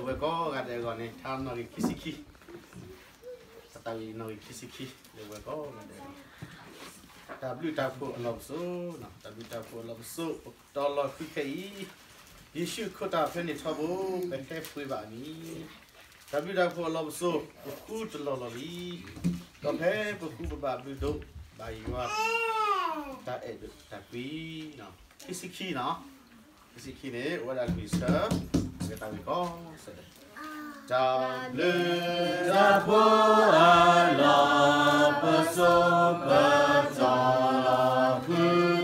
ဝဲကိးဂၤဒဲးအဂီၢ်န့ၣ် ထါနီၣ်ဂံၢ်ခံဆံခံ, တၢ်သးဝံၣ်နီၣ်ဂံၢ်ခံဆံခံ လၢဝဲကိးဂၤဒဲးအဂီၢ်, တၢ်ဘျုးတၢ်ဖှိၣ်အလီၢ်ပစိာ်, တၢ်ဘျုးတၢ်ဖှိၣ်အလီၢ်ပစိာ် ပတီၢ်လီၤဃုခဲအံၤ, ယ့ၣ်ၡူးခိၣ်တၢ်ဖဲန့ၣ်ထီဘိ ပဟဲပှ့ၤဘၣ်အမံၤ, တၢ်ဘျုးတၢ်ဖှိၣ်အလီၢ်ပစိာ် ပဃုတလီၢ်လီၢ်လံ, ဒီးဖဲပဃုပဘၣ်ဘျုးဒိးဘၣ်ယွၤ တၢ်အဲၣ်ဒိးတၢ်ကွံ ခံဆံခံနီၤ, ခံဆံခံန့ၣ် အိၣ်ဝဲဒၣ်လွံၢ်ဆၢ, အကဲတၢ်ဂ့ၢ်ကီးစဲး, တၢ်ဘျုးတၢ်ဖှိၣ်အလီၢ်ပစိာ် ပတီၢ်လီၤဃု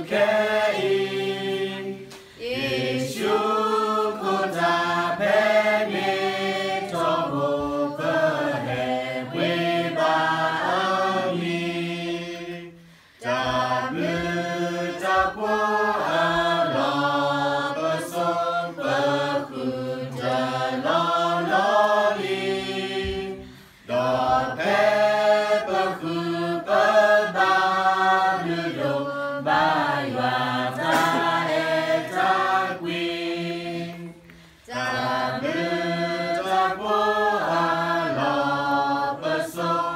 ခဲအံၤ, ယ့ၣ်ၡူးခိၣ်တၢ်ဖဲန့ၣ်ထီဘိပဟဲပှ့ၤဘၣ်အမံၤ, တၢ်ဘျုးတၢ်ဖှိၣ်အလီၢ်ပစိာ် ပဃုတလီၢ်လီၢ်လံ, ဒီးဖဲပဃုပဘၣ်ဘျုးဒိးဘၣ်ယွၤတၢ်အဲၣ်တၢ်ကွံ တၢ်ဘျုးတၢ်ဖှိၣ်အလီၢ်ပစိာ် ပဃု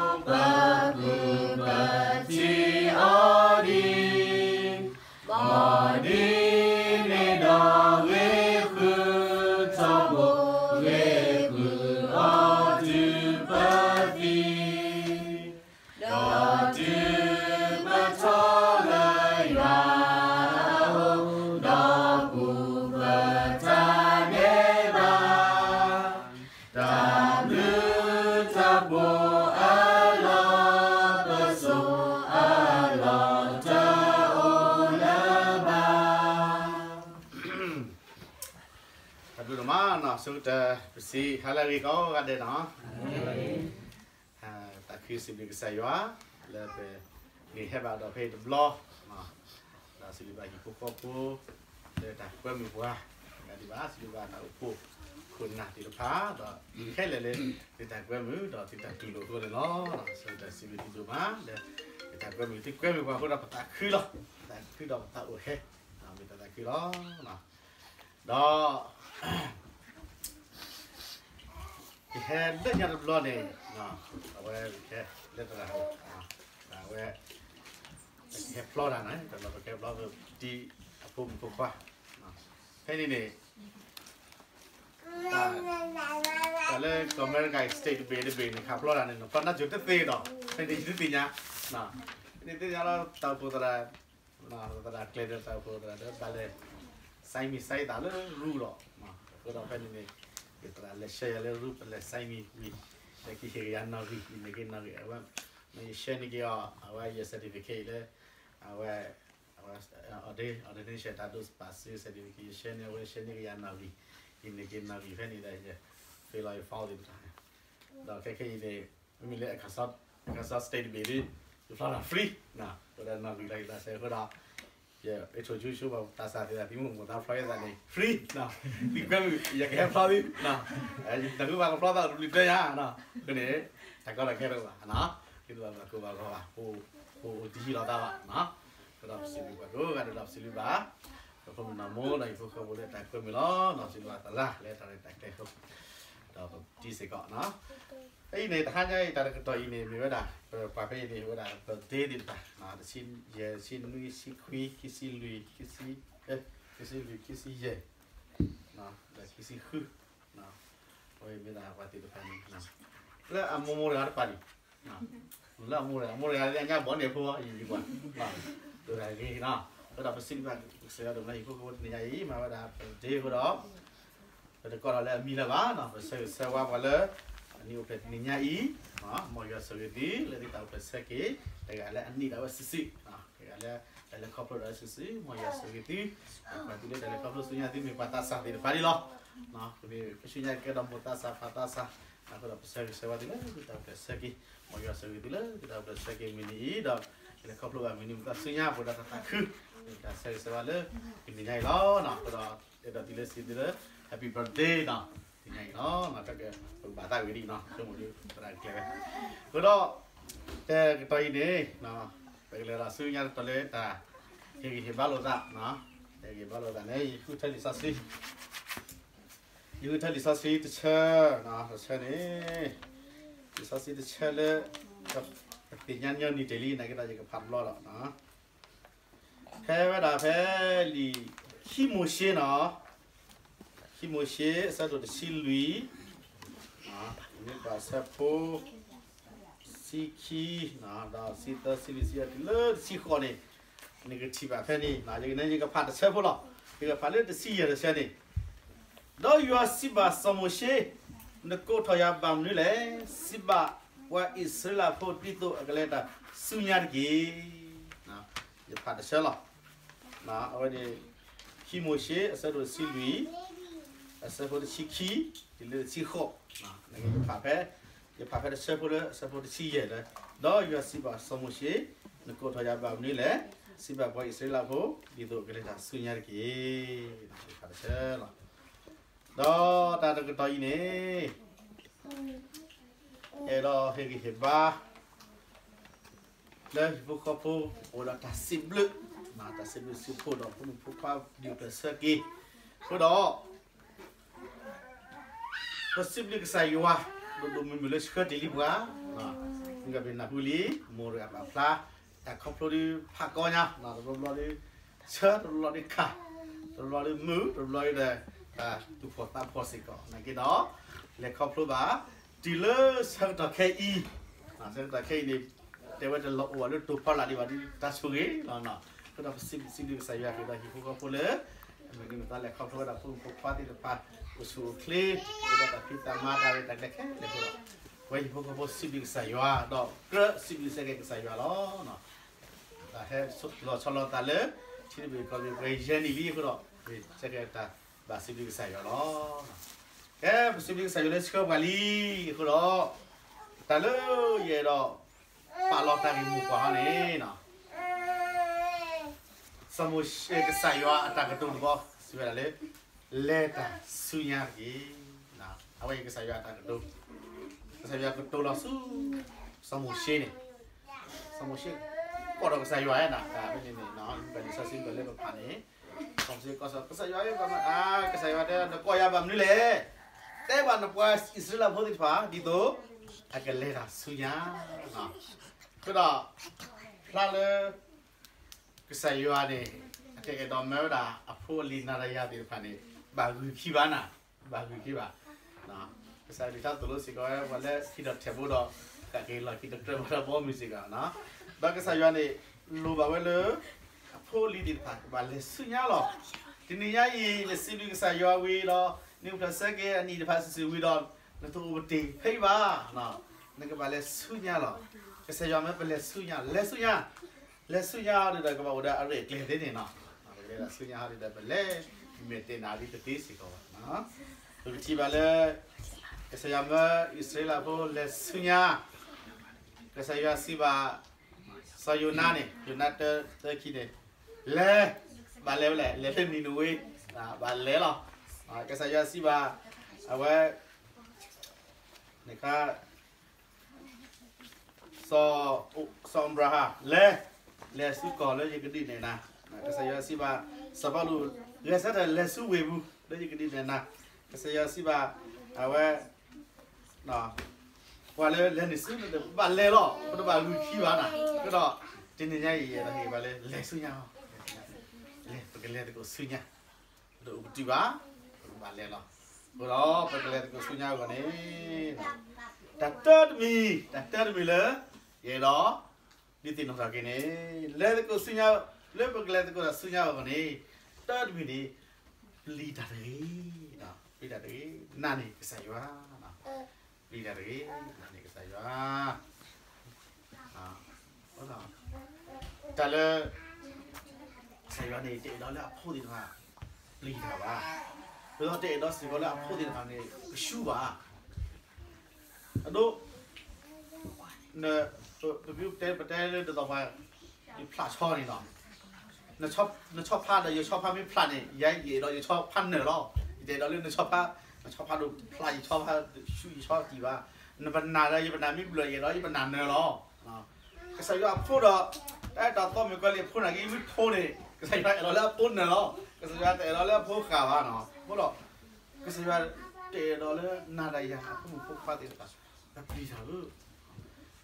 ပထံၣ်အီၤဒံး, မ်ဒ်န့ၣ်ဒီးဂ့ၤဃုထီဘိ ဂ့ၤဃုအီၤတုၤပသံ ဒီးတုၤပထီလၢယွၤအအိၣ် ဒီးပူၤပတၢ်န့ၢ်ဘၣ်, တၢ်ဘျုးတၢ်ဖှိၣ်အလီၢ်ပစိာ်အလီၢ်တအိၣ်လၢၤဘၣ်. တၢ်ဘျုးဒိၣ်မးနီၤ, ဆိကတၢၢ် ပစံးဟါလၢအဂ့ၤကိးဂၤဒဲးနီၤ. သးခုစံးဘျုးကစၢ်ယွၤ လၢပဂ့ၤဟဲဘၣ်ဒီးဖဲအံၤတဘျီ, ဒီးစံးဘျုးဘၣ်ဟံၣ်ဖိဃီဖိ လၢတၢ်ကွဲမုာ်ပှၤ, ဒ်ဘၣ်စံးဘျုးဘၣ်တၢ်အိၣ်ဖှိၣ်ခိၣ်နၢ်သ့ၣ်တဖၣ် ဒီးခဲလၢာ်လၢ သုတၢ်ကွဲမုာ်ဒီးသုတၢ်တူၢ်လိာ်အဃိန့ၣ်လီၤ. ဆိကတၢၢ်စံးဘျုးသုဒိၣ်မးလၢ သုတၢ်ကွဲမုာ် သုကွဲမုာ်ပှၤအဃိဒီးပသးခုလီၤ. ပသးခုဒီးပသးအိၣ်ဟဲ, မ့ၢ်တၢ်သးခုလီၤ. ဒီး ယဟဲလၢညါတဘျီန့ၣ် အဝဲဟဲလၢသရၣ်ဟီ, အဝဲ ပကဟဲဖျီတၢ်န့ၣ် တဘျီပကဟဲဖျီ ဒ်အဖိမုၣ်ဖိခွါ, ဖဲန့ၣ်န့ၣ် တၢ်လၢကီၢ်အမဲရကၤ state တဘ့ၣ်တဘ့ၣ်န့ၣ် ခးဖျီတၢ်န့ၣ် နဖျီနါစိၤတသ့ဒီး ဖဲန့ၣ်ယတသ့ၣ်ညါ, ဖဲန့ၣ်သ့ၣ်ညါလီၤ တၢ်အိၣ်ဖှိၣ်သရၣ် သရၣ်ကျဲၤဒီးတၢ်အိၣ်ဖှိၣ်သရၣ်ဒီး ဘၣ်လဲၤ sign မံၤ sign သးလၢရူလီၤ. အဃိဒီးဖဲန့ၣ်န့ၣ် ယသရၣ်လဲၤဆှၢယၤလၢရူ ပလဲၤ sign မံၤဝံၤ လဲၤက့ၤဟ့ၣ်က့ၤယၤနီၣ်ဂံၢ် ယန့ၢ်က့ၤနီၣ်ဂံၢ် အဝဲ ယ share န့ၢ်က့ၤအီၤ အဝဲယ certificate လၢ အဝဲ ordination တၢ်ဒိးပာ်စု certificate ယ share န့ၢ် အဝဲ share န့ၢ်က့ၤယၤနီၣ်ဂံၢ် ယန့ၢ်က့ၤနီၣ်ဂံၢ်ဖဲန့ၣ်ဒီး ယ fill အီၤယ file သ့ၣ်တဖၣ် ဒီးခဲခဲအံၤန့ၣ် မ့မ့ၢ်လၢ Arkansas State တဘ့ၣ်ဒီး ယဖျီတၢ် free အဃိဒီးနီၣ်ဂံၢ်လီၤယသးစဲအဃိဒီး ယ introduce ဘၣ်သးစၢ်သ့ၣ်တဖၣ် သုမိၢ်သးဖျီယသးန့ၣ် free သုကွဲမုာ် ယကဟဲဖျီသု တၢ်ဃုဘၣ်ကဖျီသး တဘျုးတဲယၤ အဃိန့ၣ် တၢ်ကီတၢ်ခဲတအိၣ်ဘၣ် သုတဘၣ်ကိၢ်ဘၣ်ဂီၤဘၣ် ပအိၣ်တယံာ်လီၤသးဘၣ် အဃိဒီးပစံးဘျုးပှၤကိးဂၤဒဲးဒီးပစံးဘျုးဘၣ် ပဖိမုၣ်နီၢ်မိၢ်ဒီးဟံၣ်ဖိဃီဖိလၢတၢ်ကွဲမုာ်လီၤ စံးဘျုးဘၣ်သရၣ်လၢတၢ်ရဲၣ်တၢ်ကျဲၤအဃိ ဒီးပတံၤစ့ၢ်ကီး ဖဲအံၤန့ၣ် တဟါညါအံၤ တၢ်တကတီၢ်အံၤန့ၣ် မ့ၢ်ဝဲဒၣ် ပပှၤဖဲအံၤန့ၣ် အိၣ်ဝဲဒၣ် birthday သ့ၣ်တဖၣ် တဆံယဲၢ် တဆံနွံ တဆံခွံ ခံဆံလွံၢ် ခံဆံ ခံဆံလွံၢ် ခံဆံယဲၢ် ဒီးခံဆံဃု အဝဲမ့ၢ်ဒၣ်ပှၤသ့ၣ်တဖၣ်န့ၣ် လၢအမိၢ်မိၢ်တဂၤတပၤန့ၣ် လၢအမိၢ်တဂၤ အမိၢ်တဂၤလၢအညါဘီန့ၣ်အဖိ ယံၤယံၤပှၤ ဒိၣ်တၢ်ဂ့ၤနီၤ အဃိဒီးပစံးဘျုးဘၣ် ကစၢ်ယွၤဒိၣ်မး ဟံၣ်ဖိဃီဖိတနံၤညါအံၤ မၤဝဲဒၣ် birthday အဃိဒီး ပတကိးဒီးလၢအမံၤလၢၤဘၣ်နီၤ ပဆၢဂ့ၤဆၢဝါပှၤလၢ အနံၤအိၣ်ဖျဲၣ်တနံၤညါအံၤ မ်ယွၤဆိၣ်ဂ့ၤသု လၢသုတၢ်အိၣ်ဖျဲၣ်ဆၢက့ၤ တဂၤလၢအနံၣ်ဒၣ်ဝဲစုာ်စုာ် တဂၤလၢ တၢ်လဲၤခီဖျိဒၣ်ဝဲစုာ်စုာ် မ်ယွၤဆိၣ်ဂ့ၤသု ပှၤသုလၢတၢ်လဲၤခီဖျိဆူညါ သုမ့ၢ်ပှၤသးစၢ်သ့ၣ်တဖၣ်န့ၣ်လီၤ သုမ့ၢ်ကဆူညါကဲဒီးမိၢ်သးစၢ်ပၢ်သးစၢ် အဃိဒီးပဆၢဂ့ၤဆၢဝါသုလၢသုတၢ်အိၣ်ဖျဲၣ်ဆၢက့ၤ မ်ယွၤဆိၣ်ဂ့ၤသုလၢသုတၢ်အိၣ်ဖျဲၣ်ဆၢက့ၤမုၢ်နံၤအံၤဒီး တၢ်လဲၤခီဖျိဘၣ်မုၢ်နံၤမုၢ်သီဆူညါ ပှၤဒီးတၢ်သးခု တၢ်ဆၢဂ့ၤဆၢဝါလၢ တနံၤညါအံၤလီၤ အဃိဒီး အဲၣ်ဒိးသုလၢစံးသုလၢ Happy birthday နီၤ တနံၤညါအံၤလီၤ တၢ်ကပဘၣ်သးဝံၤဒ်နီၤ ဆိကမိၣ်ဒ်သရၣ်ကျဲၤဝဲ အဃိဒီး တကတီၢ်အံၤန့ၣ် ပကလဲၤဒီးဆူညါတတီၤလၢတၢ် ဟ့ၣ်ဂံၢ်ဟ့ၣ်ဘါလိာ်သး ဟ့ၣ်ဂံၢ်ဟ့ၣ်ဘါလိာ်သးန့ၣ် ယဃုထၢလံာ်စီဆှံ ယကထၢလံာ်စီဆှံတဆၢ, တဆၢန့ၣ်, လံာ်စီဆှံတဆၢလၢ ပသ့ၣ်ညါညီနုၢ်တ့ၢ်လံ နာ်က့ဒီး ယကဖးတဘျီဒီး, ဖဲဝဲဒၣ်ဖဲလံာ်ခံမိၤၡ့နီၤ, ခံမိၤၡ့ အဆၢဒိၣ်တဆံလွံၢ်, မ့ၢ်ပှၤဆၢဖိ ဆံခံ, ဒီးဆံသၢ ဆံလွံၢ် ဆံယဲၢ် တုၤလၢတဆံဃိးန့ၣ်, နကထံၣ်ဘၣ်ဖဲန့ၣ်, ယကန့ၣ် ယကဖးတဆၢဖိလီၤ. ယကဖးလၢတဆံယဲၢ်တဆၢန့ၣ်, ဒီးယွၤစံးဘၣ်စီၤမိၤၡ့, နကိးထီၣ်ယၤဘၣ်မနုၤလဲၣ်. စံးဘၣ်ပှၤအံၣ်စရ့လးဖိ ဒ်သိးအကလဲၤတၢ်ဆူညါတက့ၢ်. ယဖးတဆၢလီၤ. အဝဲန့ၣ် ခံမိၤၡ့ အဆၢဒိၣ်တဆံလွံၢ်, အဆၢဖိတဆံခံ တုၤလၢတဆံဃိး, ယဖးဖဲ, ယဖးဖဲတဆၢဖိလၢအဆၢဖိတဆံယဲၢ်လၢ, ဒီးယွၤစံးဘၣ်စီၤမိၤၡ့, နကိးထီၣ်ယၤဘၣ်မနုၤလဲၣ်. စံးဘၣ်ပှၤအံၣ်စရ့လးဖိ ဒ်သိးအကလဲၤတၢ်ဆူညါတက့ၢ်. ယဖးတဆၢလီၤ. ဒီးတၢ်တကတီၢ်အံၤန့ၣ်, အဲၣ်ဒိးဟ့ၣ်ဂံၢ်ဟ့ၣ်ဘါ လၢဟံၣ်ဖိဃီဖိ အိၣ်ဒီးတၢ်စံးဘျုး, တၢ်စံးဘျုးစံးဖှိၣ်ဒီးဖိမုၣ်ဖိခွါဒ်အံၤ ပဆၢက့ၤ, အဃိဒီး ပစံးဘျုးကစၢ်ယွၤ ဒိၣ်ဒိၣ်မုၢ်မုၢ်လၢဆှၢတ့ၢ်လံပှၤ, မ့ၢ်ကဘ့ၣ်နၢ်ဟူလံ, မိၢ်တဂၤပာ်ဖျါ, တၢ်ခီဖျိဒုးဖးကီညါ, တဘျီဘျီဒုးဆၢ, တဘျီဘျီဒုးခး, တဘျီဘျီဒုးမုာ်, တဘျီဘျီဒုးဒီး သူၣ်ဖှီၣ်သးဖှီၣ်စ့ၢ်ကီး, နာ်က့ဒီး လဲၤခီဖျိဘၣ် တုၤလၢဆၢကတီၢ်ခဲအံၤ, ဆၢကတီၢ်ခဲအံၤန့ၣ် တဲဝဲတလီၤအိၣ်ဘၣ်လၢတိၤဖီလာ်ဒံးဘၣ်ဒီး တၢ်ဆိၣ်ဂ့ၤလီၤ. အဃိဒီးပစံးဘျုးကစၢ်ယွၤက့ၤဒီးဟံၣ်ဖိဃီဖိလၢ မ့ၢ်မ့ၢ်သးလဲၤခီဖျိဝဲဒၣ်ဖိမုၣ်ဖိခွါသ့ၣ်တဖၣ် အိၣ်ဆူၣ်အိၣ်ချ့, အိၣ်ဒီးတၢ်ဖံးတၢ်မၤတၢ်ရဲၣ်တၢ်ကျဲၤခဲလၢာ်အဃိဒီး, ပဝဲဟံၣ်ဖိဃီဖိစံးဘျုးကစၢ်ယွၤ ဒီးကြၢးစံးဘျုးစ့ၢ်ကီးကစၢ်ယွၤလီၤ. တၢ်ဟဲလီၤဆီလီၤသးလၢ ထံတဘ့ၣ်ကီၢ်တဘ့ၣ် ပှဲၤယဲၢ်နံၣ်လံအဃိဒီး, စ့ၢ်ကီးတၢ်ဘၣ်စံးဘျုးကစၢ်ယွၤလီၤ. ကဲ ပစံးဘျုးကစၢ်ယွၤလၢဆှၢပှၤလံအဃိဒီး, တၢ်လၢယအဲၣ်ဒိး ပာ်လီၤတၢ်ဂ့ၢ်မိၢ်ပှၢ်ဟီန့ၣ် စီၤမိၤၡ့ ကစၢ်ယွၤအတၢ်ကတိၤတဘီ စံးဝဲဒၣ်လၢ လဲၤတၢ်ဆူညါတက့ၢ်. အဝဲအံၤကစၢ်ယွၤအတၢ်ကတိၤ, ကစၢ်ယွၤကတိၤလီၤဆူ စီၤမိၤၡ့န့ၣ်, စီၤမိၤၡ့ ကိးဒီးကစၢ်ယွၤဧါ, ဖဲန့ၣ်န့ၣ် လံာ်စီဆှံလၢပဖးန့ၣ်, စီၤမိၤၡ့ကိး ကစၢ်ယွၤဧၢ, ကစၢ်ယွၤတဲ နကိးယၤဘၣ်မနုၤလဲၣ်. တဲဘၣ်နပှၤအံၣ်စရ့လးဖိသ့ၣ်တဖၣ် ဒ်သိး အကလဲၤတၢ်ဆူညါ, အဃိဒီး ဖျါလၢ ကစၢ်ယွၤန့ၣ် အကအဲၣ်ဒိးမၢဝဲဒၣ်အဖိအလံၤနၤဒီးယၤသ့ၣ်တဖၣ်န့ၣ် ဘၣ်ဂုာ်ခံဘၣ်နၤ, ဘၣ်ဂုာ်ခံဘၣ်. ကစၢ်ယွၤလံာ်ထါသိၣ်လိစ့ၢ်ကီးဝဲ ပှၤလၢခံဒီးထဲးဘိဒီး ကက့ၤလီၢ်ခံတကြၢးဘၣ်ဒီးဘီမုၢ်စ့ၢ်ကီး, ဒီးကစၢ်ယွၤန့ၣ် လိၣ်ဘၣ်ဝဲလၢ အဖိအလံၤသ့ၣ်တဖၣ် ကဘၣ်လဲၤဆူညါလီၤ. တနံၤညါအံၤ နစံးဘျုးကစၢ်ယွၤဝံၤဒီး နကဖျၢၣ်ဆၢက့ၤအနံၣ်တဖၣ်စုာ်စုာ်ဝံၤဒီး နတအိၣ်ပတ့ၢ်ဖဲအံၤဘၣ်, နကဘၣ်လဲၤဆူညါလီၤ. ကစၢ်ယွၤမၢပလဲၤဆူညါ, လဲၤဆူညါ, လဲၤဆူညါဒီး ကဘၣ်အိၣ်ဒီးအရဲၣ်ကျဲၤသ့န့ၣ်နီၤ, ပလဲၤဆူညါဒီး ပလဲၤ မ့ၢ်တဲနၤဒ်တသ့စ့ၢ်ကီးဘၣ်. ပကထံၣ်ဘၣ်လၢ ကစၢ်ယွၤမၢအံၣ်စရ့လးဖိလဲၤဆူညါ, ကစၢ်ယွၤစံးဘၣ် စီၤယိၤနါန့ၣ်, ယိၤနါတၢ သၢခံန့ၣ်, လဲၤ, ဘၣ်လဲၤဝဲလဲၣ်, လဲၤလၢနံၤနဝ့, ဘၣ်လဲၤလီၤ. ကစၢ်ယွၤစံးဘၣ် အဝဲ န့ၣ်ခါ စီၤအၤဘြၤဟၣ် လဲၤ, လဲၤဆူကီၢ်လၢယကဒုးနဲၣ်နၤ, ကစၢ်ယွၤစံးဘၣ် စီၤပီလူး ဂဲၤဆၢထၢၣ်လဲၤဆူဝ့ၢ်ပူၤ လၢယကဒုးနဲၣ်နၤ, ကစၢ်ယွၤစံးဘၣ် အဝဲ ပှၤလၢလဲၤနုာ်ဆူ ဘၣ်လဲၤလီၤ, ပတဘၣ်ဂုာ်ခံဘၣ်နၤ, အဃိဒီး တနံၤညါအံၤ ယအဲၣ်ဒိးဟ့ၣ်ဘၣ်လၢ လဲၤဆူညါ, လဲၤ ပကလဲၤသကိးဆူညါ, ပတအိၣ်ပတုာ်ဘၣ်, ပကဘၣ်လဲၤလီၤ. အဃိဒီး ပကလဲၤသကိးဆူညါအဂီၢ်န့ၣ် တၢ်တၢတမံၤ, တၢ်တၢတမံၤလၢ ယအဲၣ်ဒိး ဒုးသ့ၣ်နီၣ်ထီၣ်က့ၤန့ၣ် လဲၤသကိးဆူညါ, လၢပကလဲၤသကိးတၢ်ဆူညါအဂီၢ်န့ၣ် တၢတမံၤန့ၣ် ပျံၤတၢ်တဂ့ၤ, ပျံၤတၢ်တဂ့ၤ, နာ်န့ၢ်ကစၢ်ယွၤ, ပျံၤတၢ်တဂ့ၤ, နာ်န့ၢ်ကစၢ်ယွၤ. တၢ်လၢ ကစၢ်ယွၤန့ၣ် တအဲၣ်ဒိးလၢအဖိသ့ၣ်တဖၣ် ပျံၤတၢ်ဘၣ်, ဒီးတအဲၣ်ဒိးစ့ၢ်ကီးလၢအဖိသ့ၣ်တဖၣ်န့ၣ် ကဆူဘၣ်. အဒိ ပတဲ ပတဲလၢဒ်သိးပှၤ ယဖျးဆီန့ၣ်နီၤ, နဆီဖါဒီးယဆီဖါမ့ၢ်ဖျးန့ၣ် ယဲယအဲၣ်ဒိးယဆီဖါနၢၤလီၤ. ယတအဲၣ်ဒိးလၢနဆီဖါ, နဆီဖါဒိၣ်ဖျးယဆီဖါ ဆူယဆီတံၢ်ဘၣ်. နပနၢ်ဒီးယပနၢ်မ့ၢ်ဘျၢၣ် ယအဲၣ်ဒိးယပနၢ်နၢၤလီၤ. ကစၢ်ယွၤအဖိဒီး တၢ်အဲၣ်တၢ်သီမ့ၢ်ကွၢ်လံအဖိနာ်က့ မ့ၢ်ဖိန့ၣ် ကစၢ်ယွၤအဲၣ်ဒိးလၢအဖိနၢၤလီၤ. ကစၢ်ယွၤတအဲၣ်ဒိးလၢအဖိဃၢ်ဘၣ်နီၤ. အဃိဒီး ကစၢ်ယွၤ တအဲၣ်ဒိးလၢနၤဒီးယၤအဖိမုၣ်ဖိခွါသ့ၣ်တဖၣ် ပပျံၤတၢ်ဧၢ,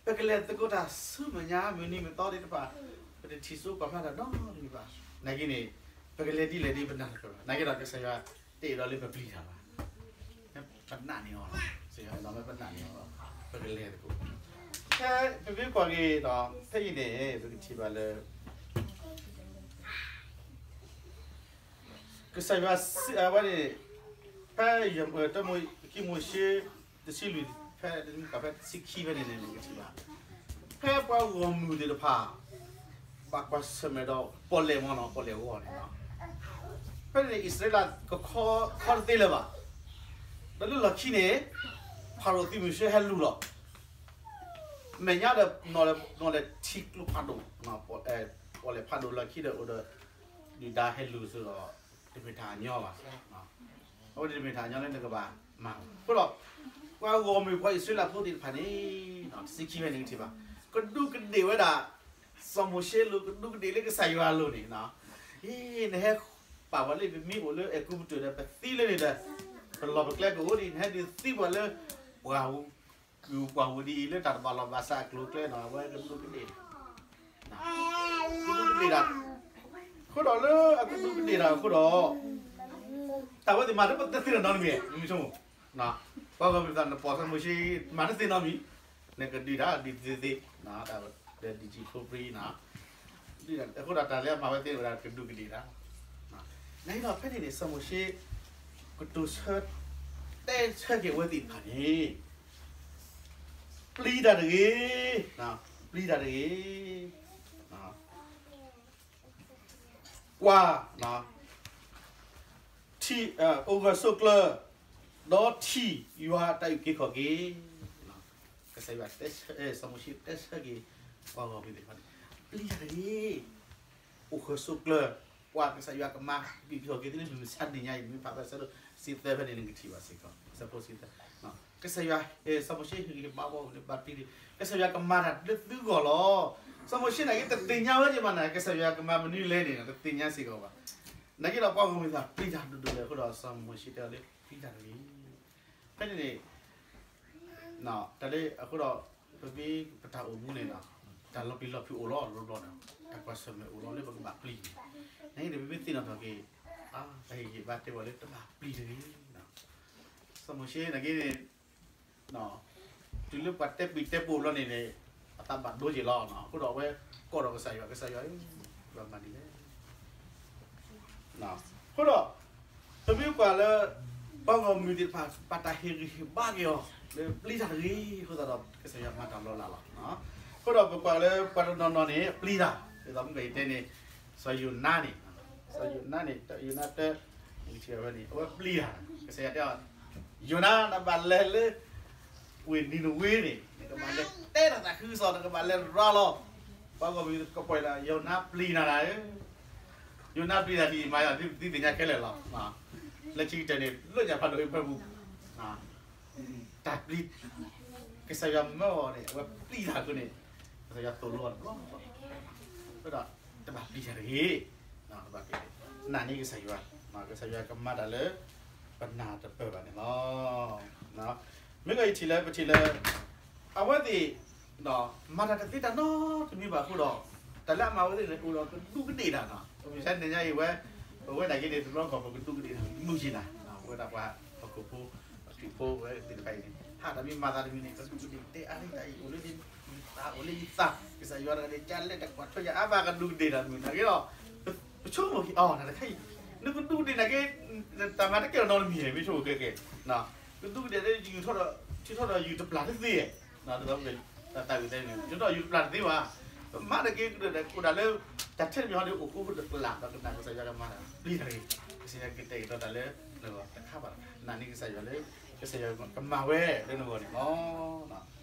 ပကလဲၤသကိးတၢ်ဆူမဲာ်ညါမုၢ်နံၤမုၢ်သီသ့ၣ်တဖၣ်, ပတထံၣ်စိကွၢ်ဖျါတၢ်နီတမံၤဘၣ်. နာ်က့န့ၣ် ပကလဲၤဒ်လဲၣ်ဒ်ပနၢ်တပၢၢ်ဘၣ်. နာ်က့ဒီးကစၢ်ယွၤတအဲၣ်ဒိးလၢပပျံၤတၢ်ဘၣ်. ပနာ်န့ၢ်အီၤလီၤ. ကစၢ်ယွၤအဲၣ်ဒိးလၢပနာ်န့ၢ်အီၤလီၤ. ပကလဲၤသကိး ဖဲပမ့ၢ်ကွၢ်က့ၤဒီး ဖဲအံၤန့ၣ် ပကထံၣ်ဘၣ်လၢ ကစၢ်ယွၤစံးဝဲန့ၣ်, ဖဲ တၢ မိၤၡ့ တဆံလွံၢ် ဖဲတဆံခံဖဲန့ၣ်န့ၣ် နကထံၣ်ဘၣ်, ဖဲပှၤဂီၢ်မုၢ်သ့ၣ်တဖၣ် ဘၣ်ကွၢ်ဆၢၣ်မဲာ်ဒီးပီၣ်လဲၣ်မ့ၢ်နီၤ, ပီၣ်လဲၣ်ဂီၢ်န့ၣ်, ဖဲန့ၣ်အံၣ်စရ့လးကခီတသ့လၢၤဘၣ်. ဒီးလၢလီၢ်ခံန့ၣ် ဖၤရိၤသုးမုၢ်ၡ့ဟဲလူၤလီၤ. မဲာ်ညါဒီး နီၣ်လဲၤထံကျိဖးဒိၣ်, ပီၣ်လဲၣ်ဖးဒိၣ်လီၢ်ခံဒီးအိၣ်ဒီး ဒုၣ်ဒါဟဲလူၤအသိးဒီး တမ့ၢ်တၢ်ညီဘၣ်. အဝဲန့ၣ်တမ့ၢ်တၢ်ညီလၢနကဘၣ်မၤ. အဃိဒီး ပှၤဂီၢ်မုၢ်ပှၤအံၣ်စရ့လးဖိသ့ၣ်တဖၣ်န့ၣ် တဆံခံဖဲန့ၣ်ကထံၣ်ဘၣ်, ကဒူးကဒ့ၣ်ဝဲဒၣ် စီၤမိၤၡ့လိၤ ကဒူးကဒ့ၣ်လၢကစၢ်ယွၤအလိၤန့ၣ်, အ့ နဟဲပာ်ပှၤလၢပမ့ၢ်အိၣ်လၢအဲၤကူပတူးဒီး ပသံလၢန့ၣ်ဒီး ပလီၢ်ပကျဲကအိၣ်ဒံး, နဟဲဒုးသံပှၤလၢ ပှၤ ပှၤဝူၤဒ်အံၤလၢတၢ်တဘၣ်လီၢ်ဘၣ်စးအကျိၤအကျဲန့ၣ် အဝဲကဒူးကဒ့ၣ်, ကဒူးကဒ့ၣ်တၢ်, အဃိဒီးလၢအကဒူးကဒ့ၣ်တၢ်အဃိဒီး တၢ်ဝဲသ့ၣ်မၤတသ့နီတမံၤ, မ့ၢ်ဆိကမိၣ်, ပှၤဂီၢ်မုၢ်သးနပိာ်စီၤမိၤၡ့ မၤတသ့နီတမံၤ, နကဒုးတၢ်ဒ်သ့သ့, ဒီးဒ်ကံဖိပြံ, အဃိဒီးတၢ်လၢအမၤဝဲသ့ဝဲဒၣ်ကဒူးကဒ့ၣ်တၢ်, နဒီးဖဲန့ၣ်န့ၣ် စီၤမိၤၡ့ ကတိၤဆၢ တဲဆၢက့ၤအဝဲသ့ၣ်တဖၣ်န့ၣ် ပျံၤတၢ်တဂ့ၤ, ပျံၤတၢ်တဂ့ၤ, ကွၢ်, ထံၣ်, အိၣ်ဂၢၢ်ဆိးကျၢၤ, ဒီးထံၣ်ယွၤအတၢ်အုၣ်က့ၤခီၣ်က့ၤ, ကစၢ်ယွၤ စီၤမိၤၡ့တဲဆၢက့ၤ ပှၤဂီၢ်မုၢ်သ့ၣ်တဖၣ်န့ၣ် ပျံၤတၢ်တဂ့ၤ, အိၣ်ဂၢၢ်ဆိးကျၢၤ, ကွၢ်ကစၢ်ယွၤကမၤ က့ၤခီၣ်က့ၤသ့လၢမုၢ်မဆါတနံၤညါအံၤ မ့ၢ်ဖးဖဲဆၢဒိၣ်ဆံသၢဖဲန့ၣ် နကထံၣ်ဘၣ်စ့ၢ်ကီး, ဆၢဖိဆံသၢ, ကစၢ်ယွၤ, စီၤမိၤၡ့ဟ့ၣ်ဂံၢ်ဟ့ၣ်ဘါအီၤန့ၣ် ဘၣ်ပျံၤတဂ့ၤ, ကစၢ်ယွၤကမၤတၢ်လၢသုဂီၢ်လီၤ. စီၤမိၤၡ့န့ၣ်က့ တသ့ၣ်ညါဝဲက့ၤဘၣ်န့ၣ် ကစၢ်ယွၤကမၤမနုၤလဲၣ်န့ၣ် တသ့ၣ်ညါစ့ၢ်ကီးဘၣ်. နာ်က့ဒီးပှၤဂီၢ်မုၢ်သ့ၣ်တဖၣ်ပျံၤတၢ်ဒိၣ်ဒိၣ်လဲၣ်အဃိဒီး စီၤမိၤၡ့တဲအီၤလၢ ပျံၤတၢ်တဂ့ၤ, ဖဲန့ၣ်န့ၣ် တၢ်လၢအဃိဒီး ပမ့ၢ်ပတၢ်အိၣ်မူန့ၣ် တၢ်လီၤပျံၤလီၤဖုးအိၣ်လီၤ တဘျီဘျီန့ၣ် တၢ်ကွၢ်ဆၢၣ်မဲာ်အိၣ်လီၤလၢပကဘၣ်ပျံၤန့ၣ်, နာ်က့န့ၣ် ပမ့ၢ်သ့ၣ်နီၣ်ထီၣ်က့ၤ တၢ်ဟ့ၣ်ဂံၢ်ဘါတဲဝဲလၢတဘၣ်ပျံၤတဂ့ၤ, စီၤမိၤၡ့နာ်က့န့ၣ် တုၤလၢပှၤတဲပျံၤတဲပျီဘျီန့ၣ်န့ၣ် အသးဘၣ်ဒိက့ၤလီၤ. အဃိဒီးအဝဲကိးဒီးကစၢ်ယွၤ, ကစၢ်ယွၤဧၢ, ပဘၣ်မၤဒ်လဲၣ်. အဃိဒီး ပမ့ၢ်ကွၢ်လၢ ပှၤဂီၢ်မုၢ်သ့ၣ်တဖၣ် ဘၣ်တၢ်ဟ့ၣ်ဂံၢ်ဟ့ၣ်ဘါက့ၤအီၤ လၢပျံၤတၢ်တဂ့ၤအဃိသတးဒီး ကစၢ်ယွၤမၤတၢ်လီၤလးလီၤ. အဃိဒီးပကွၢ်လၢပှၤတနီၤနီၤန့ၣ် ပျံၤတၢ်, ဒ်သိးမုၢ်ကယတဲန့ၣ် စီၤယိၤနါန့ၣ်, စီၤယိၤနါန့ၣ် ယိၤနါတၢ, နကထံၣ်ဝဲန့ၣ် အဝဲပျံၤတၢ်, ကစၢ်ယွၤတဲအီၤ, ယိၤနါ နဘၣ်လဲၤလၢ ဝ့ၢ်နံၤနဝ့န့ၣ် နကဘၣ်လဲၤတဲတၢ်သးခုကစီၣ် နကဘၣ်လဲၤရၤလီၤ. ပှၤဂီၢ်မုၢ်ကပီၤလၢ ယိၤနါပျံၤနၤဒၣ်ဧၢ, ယိၤနါပျံၤတၢ်ဒ်အံၤမး သုသ့ၣ်ညါခဲလၢာ်လီၤ. လၢခံကတၢၢ်န့ၣ် လၢညါဖးဒိၣ်အံၤဖၢပူၤ တၢ်ပျံၤ, ကစၢ်ယွၤမၢအီၤန့ၣ် အဝဲပျံၤတၢ်အဃိန့ၣ် ကစၢ်ယွၤသိၣ်လိအီၤတဘျီဘျီ, အဃိဒီး တဘၣ်ပျံၤတၢ်တဂ့ၤ, နာ်န့ၢ်ကစၢ်ယွၤ, ကစၢ်ယွၤကမၤတၢ်လၢ ပနၢ်တပၢၢ်ဘၣ်န့ၣ်လီၤ. မ့ၢ်ကယထံၣ်လၢ ပထံၣ်လၢ အဝဲသ့ၣ် မၤတၢ်တသ့တၢ်နီတမံၤဘၣ်အဃိဒီး တၢ်လၢအမၤဝဲသ့ၣ်န့ၣ် အိၣ်ဒီးကဒူးကဒ့ၣ်တၢ်နီၤ. ပမ့ၢ်ဆါန့ၣ်ညါအံၤဝဲ ပဝဲဒၣ်က့န့ၣ် တဘျီဃီပကဒူးကဒ့ၣ်တၢ် မုာ်က့ၤနၤ, ပဝဲဒၣ်ပှၤဟီၣ်ခိၣ်ဖိ ပခရံာ်ဖိဝဲသ့ၣ်တဖၣ်အံၤန့ၣ် ဟးတၢ်မ့ၢ်မၤသးတမံၤန့ၣ် ကဒူးကဒ့ၣ်တဲအါလံတၢ်အံၤ အိၣ်လၢယသး အိၣ်လၢယသး ကစၢ်ယွၤတဂၤန့ၣ် ကလဲၤတကွၢ်ထွဲယၤအါဘၣ်ကဒူးကဒ့ၣ်တၢ်မုာ်နာ်က့ဒီး ပဆိကမိၣ်က့ၤအီၤ တၢ်တခါအံၤ နကဒူးကဒ့ၣ်နာ်က့ တၢ်မၤတကဲထီၣ်နီတမံၤ မ့ၢ်ဆိကမိၣ်ကဲကဲ ကဒူးကဒ့ၣ်လၢယုၢ်ထီၣ်ဒီး ထုးထီၣ်ဒီးယုၢ်တပျၢ်တသ့ တၢ်သးဝံၣ်သဲန့ၣ် ထုးထီၣ်ယုၢ်တပျၢ်တသ့ဘၣ် ပမၤတက့ၢ်ကဒီး အိၣ်ဒၣ်လၢ တၢ်ထဲတမံၤဟီဒီး အိၣ်ဃိဃိတပျၢ် ဒီးကနၣ်ကစၢ်ယွၤကမၤတၢ် ပျံၤတၢ်တဂ့ၤ ကစၢ်ယွၤကတဲာ်ကတီၤတၢ်လၢ နဂီၢ်တခါဘၣ်တခါ နာ်န့ၢ်ကစၢ်ယွၤလၢ ကစၢ်ယွၤကမၤဝဲလၢနဂီၢ်န့ၣ်လီၤ. အ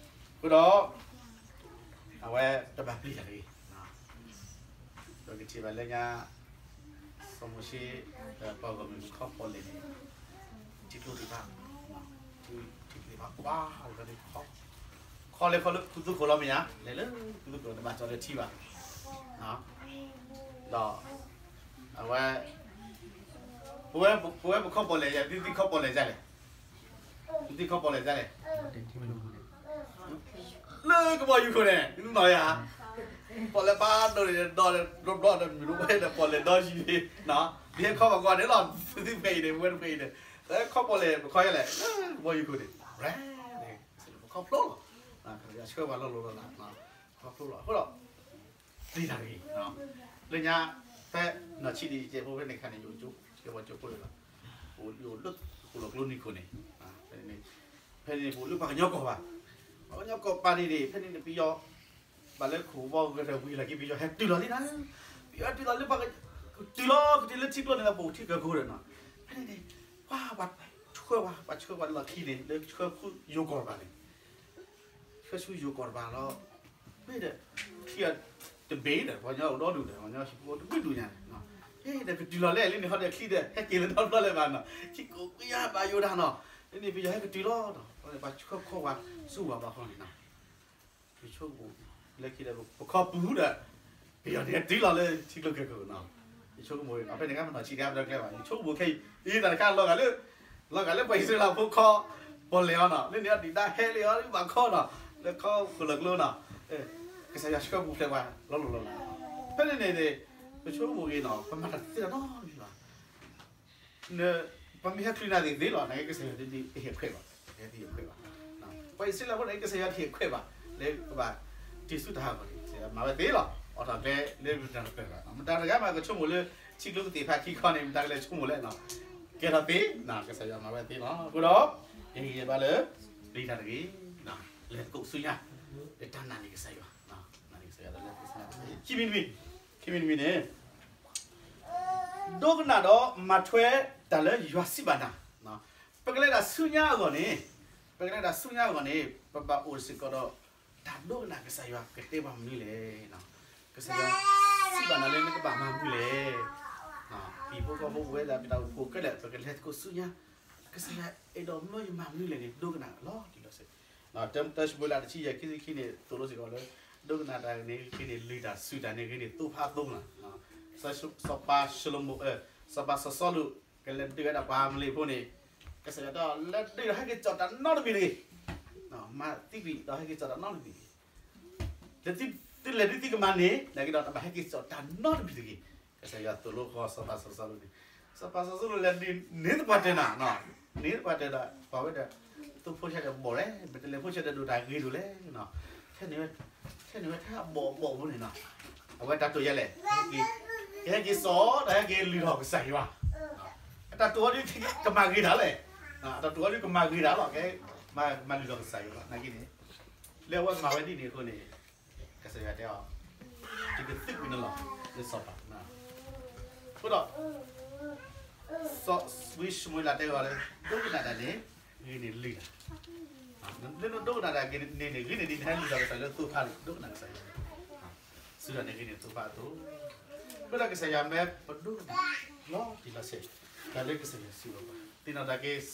ဃိဒီး အဝဲတဘၣ်ပျံၤတၢ်တဂ့ၤ ပကထံၣ်ဘၣ်လၢညါ စီၤမိၤၡ့ ပှၤဂီၢ်မုၢ်ခီပီၣ်လဲၣ်န့ၣ် ထံကျိသ့ၣ်တဖၣ် ထံကျိသ့ၣ်တဖၣ်ကွၢ်လီၤ ခီလဲၤခီလၢခူသူၣ်ခိၣ်လီၤမ့ၢ်ဧါ လဲၤလၢခူသူၣ်ခိၣ်တဘၣ်ကၠီလၢထံဘၣ် ဒီး အဝဲ ပဝဲပခီပီၣ်လဲၣ်ယၤ သုသံခီပီၣ်လဲၣ်ဒ်လဲၣ် သ့ၣ်ခီပီၣ်လဲၣ်ဒ်လဲၣ်, လၢကဘီယူၤခိၣ်န့ၣ် နီၢ်ယၤ, ပီၣ်လဲၣ်ပာ်ဒိၣ်န့ၣ်ဒီး ဘျီဘျီဒီးမုၢ်ဒိၣ်ဝဲဒီး ပီၣ်လဲၣ်ဒီယံၤန့ၣ်, ဒ်ဟဲခီပီၣ်ကွၢ်န့ၣ်လီၤ, သုဖဲအံၤန့ၣ် ပဝဲတဖဲအံၤန့ၣ်, လၢခီပီၣ်လဲၣ် ပခီယဲလဲၣ်, လၢကဘီယူၤခိၣ်န့ၣ် ရဲၣ်န့ၣ် ပခီဖျိလီၤ, ကစၢ်ယွၤဆှၢပှၤလီၤလီၤလီၤလး, ခီဖျိလီၤ အဃိဒီး ပျံၤတၢ်တဂ့ၤ, လၢညါ ဖဲနီၢ်ဆံးဒံးကဲးဖိဖဲန့ၣ်ခါန့ၣ် ယအိၣ်ကဲပှၤကၠိဖိလီၤ, ယအိၣ်လၢဃိၣ်လီၤကျိနံၤခိၣ်န့ၣ်, ဖဲန့ၣ် ပအိၣ်လၢပှၤကညီကီၢ်ဘၣ်, ပှၤကညီကီၢ်ပၤန့ၣ်န့ၣ် ဖဲန့ၣ်န့ၣ် ပယီၤ ဘၣ်လၢခိၣ်ဘီဂဲၤထီၣ်ဝံၤလီၢ်ခံ ပယီၤဟဲတုၤလီၤလံနၤ, ပယီၤဟဲတုၤလီၤလၢပှၤ တုၤလီၤ ကတုၤလၢထံကျိန့ၣ်လၢပအိၣ်ထံကၢၢ်ခိၣ်ဒီးနီၤ, ဖဲန့ၣ်န့ၣ် ပှၤ ပှၤဆှၢပှၤ ပှၤဆှၢပှၤလီၢ်ခံန့ၣ် လၢဆှၢဆူယိၤကီၢ်တပၤန့ၣ် ဆှၢဆူယိၤကီၢ်တပၤလီၤ, မ့ၢ်ဒီး ချံတဘ့ၣ်ဒီး ပှၤကညီအိၣ်ဒီဒူၣ်ဒီး ပှၤကညီဟံၣ်ဖိတဘ့ၣ်ဒူၣ်ညါန့ၣ်, မ့ၢ်ဒီးကတုၤလီၤလဲၣ်လၢန့ၣ် ဟီဒီးချံဒီး ဟဲက့ၤလၢနီတဘျီလၢၤဘၣ်နီၤ, ခံကိးကယၤဘၣ်ယိၤတၢ်နီၤ, လၢန့ၣ်ပယီၤဟဲကတုၤလီၤဒီး ပှၤဆှၢခီဝါဆူဝၤဘၣ်ဃီန့ၣ်နီၤ ယဆိကမိၣ် လၢခံဒီး ပခီပူၤဒီး ပယီၤန့ၣ်တုၤလီၤလၢထံကျိကၢၢ်ခိၣ်နီၤ, ယဆိကမိၣ် ဖဲန့ၣ်ကမၤနီၢ်ဆံးတၢ်ပတကျဲဘၣ်, ယဆိကမိၣ်ခဲအံၤ အံၤတၢ်တခါလီၤဂာ်လၢ လီၤဂာ်လၢပှၤအံၣ်စရ့လးဖိခီ ပီၣ်လဲၣ်အီၤနီၤ, လၢန့ၣ်အီၤဒုၣ်ဒါဟဲလၢအီၤလၢဘၣ်ခီနီၤ, လၢခီဃိၣ်လီၤကျိနီၤ, ကစၢ်ယွၤဆှၢပူၤဖျဲးပှၤလီၤလီၤလီၤလး, ဖဲန့ၣ်န့ၣ်န့ၣ် ပဆိကမိၣ်ဂ့ၤနီၤ ပမၤတၢ်သ့တၢ်နီတမံၤဘၣ် ပမ့ၢ်ဟဲချုးနၤသ့ၣ်သ့လီၤ နာ်က့ကစၢ်ယွၤတဟ့ၣ်ခွဲးဘၣ်, တဟ့ၣ်ခွဲးဘၣ်, ပှၤအံၣ်စရ့လးဖိန့ၣ် ကစၢ်ယွၤတဟ့ၣ်ခွဲးဘၣ် လၢကဘၣ်တ့ၢ်ဆူတၢ်ဟးဂီၤန့ၣ် ကစၢ်ယွၤမၤဝဲသ့လီၤ, အိးထီၣ်ကျဲလၢမတၤတဂၤမးကဆိကမိၣ်လၢ ထံကျိကသ့ၣ်ဖးခံခီန့ၣ် မတၤကလဲၤဆိကမိၣ်လဲၣ်, ကဲထီၣ်သ့, ကစၢ်ယွၤမၤဝဲသ့လီၤ, အဃိဒီး ယဟ့ၣ်ဂံၢ်ဘါလၢ ပျံၤတၢ်တဂ့ၤ, လဲၤသကိးဆူညါ, လၢတၢ်နာ်န့ၢ်ကစၢ်ယွၤ, နာ်န့ၢ်ကစၢ်ယွၤ, ခံမံၤတမံၤ, ခံမံၤတမံၤန့ၣ် ဒိကနၣ်ဒီးမၤထွဲတၢ်လၢယွၤစံးဘၣ်နၤ, ပကလဲၤတၢ်ဆူညါအဂီၢ်န့ၣ်, ပကလဲၤတၢ်ဆူညါအဂီၢ်န့ၣ် ပဘၣ်အိၣ်စ့ၢ်ကီးဒီး တၢ်ဒိကနၣ်ကစၢ်ယွၤကတဲပှၤမနုၤလဲၣ်, ကစၢ်ယွၤစံးဘၣ်နၤလၢနကဘၣ်မၤမနုၤလဲၣ်, ဟံၣ်ဖိဃီဖိအိၣ်ဝဲဒၣ် ပတၢ်အိၣ်ဖှိၣ်ခဲလၢာ် ပကလဲၤသကိးဆူညါ, ကစၢ်ယွၤအဲၣ်ဒိးမၢယမၤမနုၤလဲၣ်န့ၣ် ဒိကနၣ်လီၤတံၢ်လီၤဆဲး, တၢၡမူၤအ့လးတဆံယဲၢ် ခံဆံခံန့ၣ် သိၣ်လိစ့ၢ်ကီးလၢ ဒိကနၣ်တၢ်န့ၣ်ဂ့ၤန့ၣ် လုၢ်တၢ် စူၢ်တၢ်န့ၣ်ဂ့ၤန့ၣ် သိဖါသိလီၤ, စီၤပၤၡလိၤမိၣ်, စီၤပၤစီၤစီလူး ကလဲၤဒုးဝဲဒၣ်ပှၤအၤမလဲၣ်ဖိန့ၣ်, ကစၢ်ယွၤတဲအီၤ လဲၤဒုးဒီးဟဲက့ၤစိာ်တၢ်နီတမံၤတဂ့ၤ, မၤသံကွံာ်ဒီးဟဲက့ၤစိာ်တၢ်နီတမံၤတဂ့ၤ, သုလဲၤဒုးသုကမၤန့ၣ် နာ်က့ဒီးတဘၣ်ဟဲက့ၤစိာ်တၢ်နီတမံၤတဂ့ၤ, ကစၢ်ယွၤသိၣ်လိဃီစီၤပၤစီၤစီလူးန့ၣ်, စီၤပၤစီၤစီလူးလဲၤဒုးန့ၢ်သပှၢ်တၢၢ်နၤ, န့ၢ်သပှၢ်တၢၢ်ဒီး ပှၤဝဲဒီး သူၣ်ဖိဆဲးဒီးဘီၣ်လဲၣ်, မ့ၢ်တလဲၤဖိဆဲးဒီးဒိၣ်တၢ်ဂ့ၤဒိၣ်လဲၣ်, ထဲန့ၣ်ဝဲ ထဲန့ၣ်ဝဲထဲအဘီၣ်အဘီၣ်ဖိန့ၣ်နီၤ, အဝဲတၢ်တိာ်ယဲလဲၣ်, ကဟဲက့ၤစိာ် ဒီးဟဲက့ၤလုၢ်ထီၣ်ကစၢ်ယွၤ, အတၢ်တိာ်အီၤဒုးကမၤဂ့ၤတၢ်လဲၣ်, အတၢ်တိာ်အီၤဒုးကမၤဂ့ၤတၢ်လီၤ, ကဲ မၤလုၢ်ထီၣ်ကစၢ်ယွၤလီၤ, နာ်က့န့ၣ် လၢအဝဲမၤဝဲဒ်န့ၣ်အဃိန့ၣ် ကစၢ်ယွၤတဲအီၤ, ယကသုးကွံာ်နလီၢ်လၢစီၤပၤ, အဃိဒီး စီၤဝံၡမူၤအ့လးတဲအီၤလၢ ဒိကနၣ်တၢ်န့ၣ် ဂ့ၤန့ၢ်လုၢ်တၢ်, လၢနဒိကနၣ်တၢ်ဂ့ၤန့ၢ်န့ၣ် ဂ့ၤန့ၢ်ဒ်နဟဲလုၢ်ထီၣ်ကစၢ်ယွၤလၢသိဖါန့ၣ် ဒိကနၣ်ကစၢ်ယွၤ, စူၢ်တၢ်န့ၣ်ဂ့ၤန့ၢ်သိဖါအသိး, အဃိဒီးကစၢ်ယွၤမၢပဒိကနၣ် လီၤတံၢ်လီၤဆဲး တၢ်လၢကစၢ်ယွၤစံးဘၣ်ပှၤ, သ့ၣ်နီၣ်တၢ်က့ၤ စီ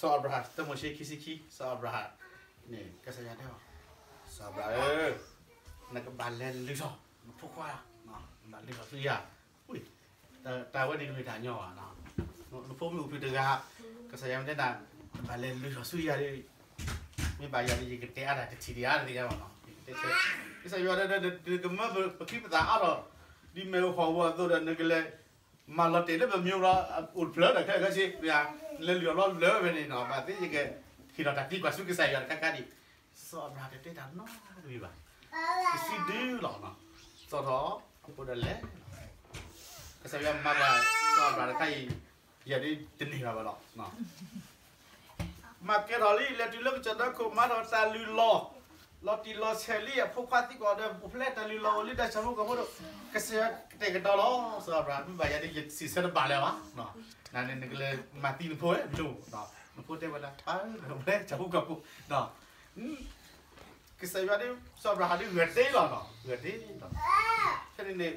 ၤအၤဘြၤဟၣ် တၢမိၤၡ့ခံဆံခံ စီၤအၤဘြၤဟၣ်န့ၣ် ကစၢ်ယွၤတဲအီၤ, စီၤအၤဘြၤဟၣ်ဧၢ, နကဘၣ်လဲၤလုၢ်ထီၣ် နဖိခွါ, နဘၣ်လုၢ်ထီၣ်ဆူယၤ, တၢ်ဝဲန့ၣ်တမ့ၢ်တၢ်ညီဘၣ်, နဖိမုၣ်အိၣ်ဖုၣ်တဂၤ, ကစၢ်ယွၤမ့ၢ်တဲနၤ, နဘၣ်လဲၤလုၢ်ထီၣ်ဆူယၤ, မ့ၢ်ဘၣ်ယၤန့ၣ် ယကတဲအါတၢ်တထံၣ်ဒံးဧါတသ့ၣ်ညါဘၣ်နီၤ, ယကတဲဆၢ, ကစၢ်ယွၤဒီး နကမၢပချံပသၣ်အါထီၣ်, ဒ်မ့ၢ်ဟီၣ်ဝီအသိးဒီး နကလဲၤ မၤလီၤတဲာ်လၢပမိၢ်လီၤ အိၣ်တဖျၢၣ်ဒီး ခဲလၢာ်ခဲဆ့ နလဲၤလုၢ်အီၤလီၤလၢာ်ဝဲန့ၣ်နီၤ, ဘၣ်သ့ၣ်ယကဟ့ၣ်လီၤတၢ်သံကွၢ်ဆူကစၢ်ယွၤတခါခါဒံး, စီၤအၤဘြၤဟၣ်တတဲတၢ်နီတမံၤဘၣ်, ကစံးဒုလီၤနီၤ, စီၤထီၣ်အဃိဒီးလဲၤ, ကစၢ်ယွၤမၤဘၣ် စီၤအၤဘြၤဟၣ်တခါအံၤ, ယၤဒ်တန့ၢ်ဘၣ်ဘၣ်လီၤ မၤကဲထီၣ်လံ လဲၤတုၤလၢကစၢၢ်ဒီခိၣ် မၤထီၣ်တၢ်လုၢ်လီၢ်, လီၤတံၢ်လီၤဆဲးလံ အဖိခွါသံကွၢ်ဒီး အိၣ်ဖျဲၣ်တၢ်လုၢ်လီၢ်အိၣ်လံ တၢ်ဆၢဖိကီၢ်ဖိဒီး ကစၢ်ယွၤကတဲာ်ကတီၤလီၤ, စီၤအၤဘြၤဟၣ် မ့ၢ်ဘၣ်ယၤဒ်ယစံးဆၢတဘၣ်လၢၤဘၣ်, နန့ၣ်နကလဲၤမၤသံနဖိဧၢ, နဖိတဲဝဲဒၣ် ပၢ်ဧၢ အိၣ်ဖျဲၣ်တၢ်ဆၢဖိကီၢ်ဖိ ကစၢ်ယွၤဒ် စီၤအၤဘြၤဟၣ်ဒ်ဂဲၤတ့ၢ်လီၤနီၤ, ဂဲၤတ့ၢ်လီၤ, ဖဲန့ၣ်န့ၣ်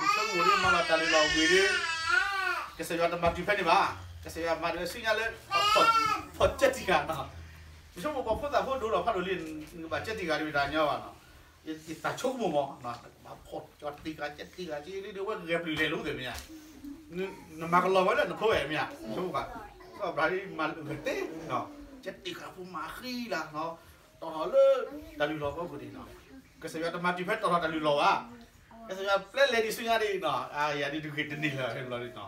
ယဆိကမိၣ်ဒ်မၤလီၤတၢ်လုၢ်လီၢ်ဝံၤဒီး ကစၢ်ယွၤတမၤတုၤဖဲန့ၣ်ဘၣ်, ကစၢ်ယွၤမၤဒီးဆူညါလၢ ဖီၣ်ကၢတံၢ်ဃာ်နီၤ, ယဆိကမိၣ်ပှၤဖိသၣ်ဖိဒိၣ်ထီၣ်ဖးဒိၣ်လံ နကဘၣ်ကၢတံၢ်ဃာ်တမ့ၢ်တၢ်ညီဘၣ်နီၤ, ယသးဆိကမိၣ်မး နကဘၣ်ဖီၣ်ကၢတံၢ်ဃာ် ကၢတံၢ်ဃာ် ကၢတံၢ်ဃာ် ဒ်ဝဲဂဲၤပျုၢ်လဲၤလိၤသ့ၣ်မ့ၢ်ဧါ, နမၤကလီၤဝဲလၢနဖိဝဲမ့ၢ်ဧါ, ဆိကမိၣ်ဘၣ်, စီၤအၤဘြၤဟၣ်မၤလၢအဂ့ၤသ့, ကဲတံၢ်ဃာ်ဖိမၤဃံလၤ, တီၢ်ထီၣ်လၢတၢ်လုၢ်လီၢ်ဖီခိၣ်န့ၣ်, ကစၢ်ယွၤတမၤတံၢ်ဖဲတီၢ်ထီၣ်တၢ်လုၢ်လီၢ်ဘၣ်, ကစၢ်ယွၤပျဲလဲၤဒံးဆူညါဒ်, ယၤဒ်တဂ့ၤတန့ၢ်လၢၤလီၤ,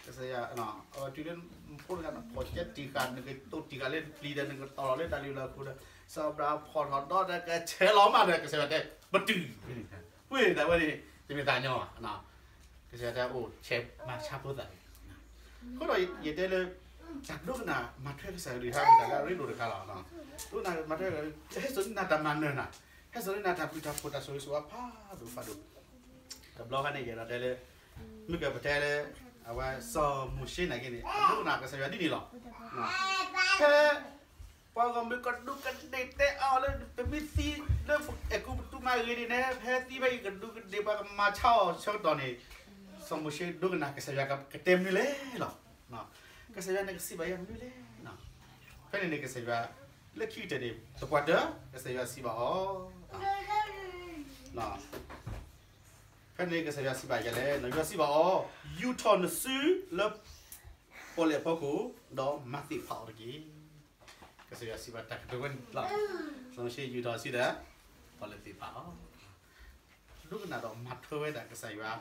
ကစၢ်ယွၤ, အဝဲတုၤလၢဖိတဂၤနဖီၣ်ကဲတံၢ်ဃာ် နကတိၢ်တံၢ်ဃာ်လၢပျံၤဒီး နကတီၢ်ထီၣ်လၢတၢ်လုၢ်လီၢ်ခိၣ်ဒီး, စီၤအၤဘြၤဟၣ်ဖီၣ်ထီၣ်ဒီး ကဆဲးလီၤမးဒီး ကစၢ်ယွၤတဲ ပတုာ်, ဝဲဒၣ်ဝဲန့ၣ် တမ့ၢ်တၢ်ညီဘၣ်, ကစၢ်ယွၤတဲအိၣ်ဆဲးမၤဆါဖိသၣ်န့ၣ်, အဃိဒီးယတဲလၢ တၢ်ဒိကနၣ်မၤထွဲကစၢ်ယွၤဒုး ဟဲမ့ၢ်တၢ်လၢအရ့ဒိၣ်တခါလီၤ, ဒိကနၣ်မၤထွဲ ဟဲစိာ်န့ၢ်နၤတၢ်မၤနၢၤနၤ, ဟဲစိာ်န့ၢ်နၤတၢ်ဘျုးတၢ်ဖှိၣ်တၢ်ဆိၣ်ဂ့ၤဆိၣ်ဝါဖးဒိၣ်ဖးဒိၣ်, တဘျီခါန့ၣ် ယအဲၣ်ဒိးတဲလၢ မ့ၢ်ကပတဲလၢ အဝဲစီၤမိၤၡ့နာ်က့န့ၣ် အဒိကနၣ်ကစၢ်ယွၤဒ်န့ၣ်လီၤ, ဖဲ ပှၤဂီၢ်မုၢ်ကဒူးကဒ့ၣ်တဲအီၤလၢ ပမ့ၢ်သံလၢအဲၤကူပတူးမးဂ့ၤန့ၣ်န့ၣ် ဖဲသံဖဲအံၤကဒူးကဒ့ၣ် ပှၤကမၤဆါအီၤဆၢကတီၢ်န့ၣ်, စီၤမိၤၡ့ဒိကနၣ်ကစၢ်ယွၤကတဲမနုၤလဲၣ်လီၤ, ကစၢ်ယွၤန့ၣ်ကစံးဘၣ်ယၤမနုၤလဲၣ်, ဖဲန့ၣ်န့ၣ်ကစၢ်ယွၤ လၢခံကတၢၢ်န့ၣ် သပှၢ်တၢၢ် ကစၢ်ယွၤစံးဘၣ်အီၤ ဖဲန့ၣ်ကစၢ်ယွၤစံးဘၣ်ယၤလဲၣ်, ယွၤစံးဘၣ်အီၤ, ယူာ်ထီၣ်နစုလၢပီၣ်လဲၣ်အဖီခိၣ်, ဒီးမၤသ့ၣ်ဖးအီၤတက့ၢ်. ကစၢ်ယွၤစံးဘၣ်တၢ်ကတိၤဝဲန့ၣ်လီၤ. စီၤမိၤၡ့ယူာ်ထီၣ်စုဒီး ပီၣ်လဲၣ်သ့ၣ်ဖးအီၤ, ဒိကနၣ်ဒီးမၤထွဲဝဲဒၣ်ကစၢ်ယွၤ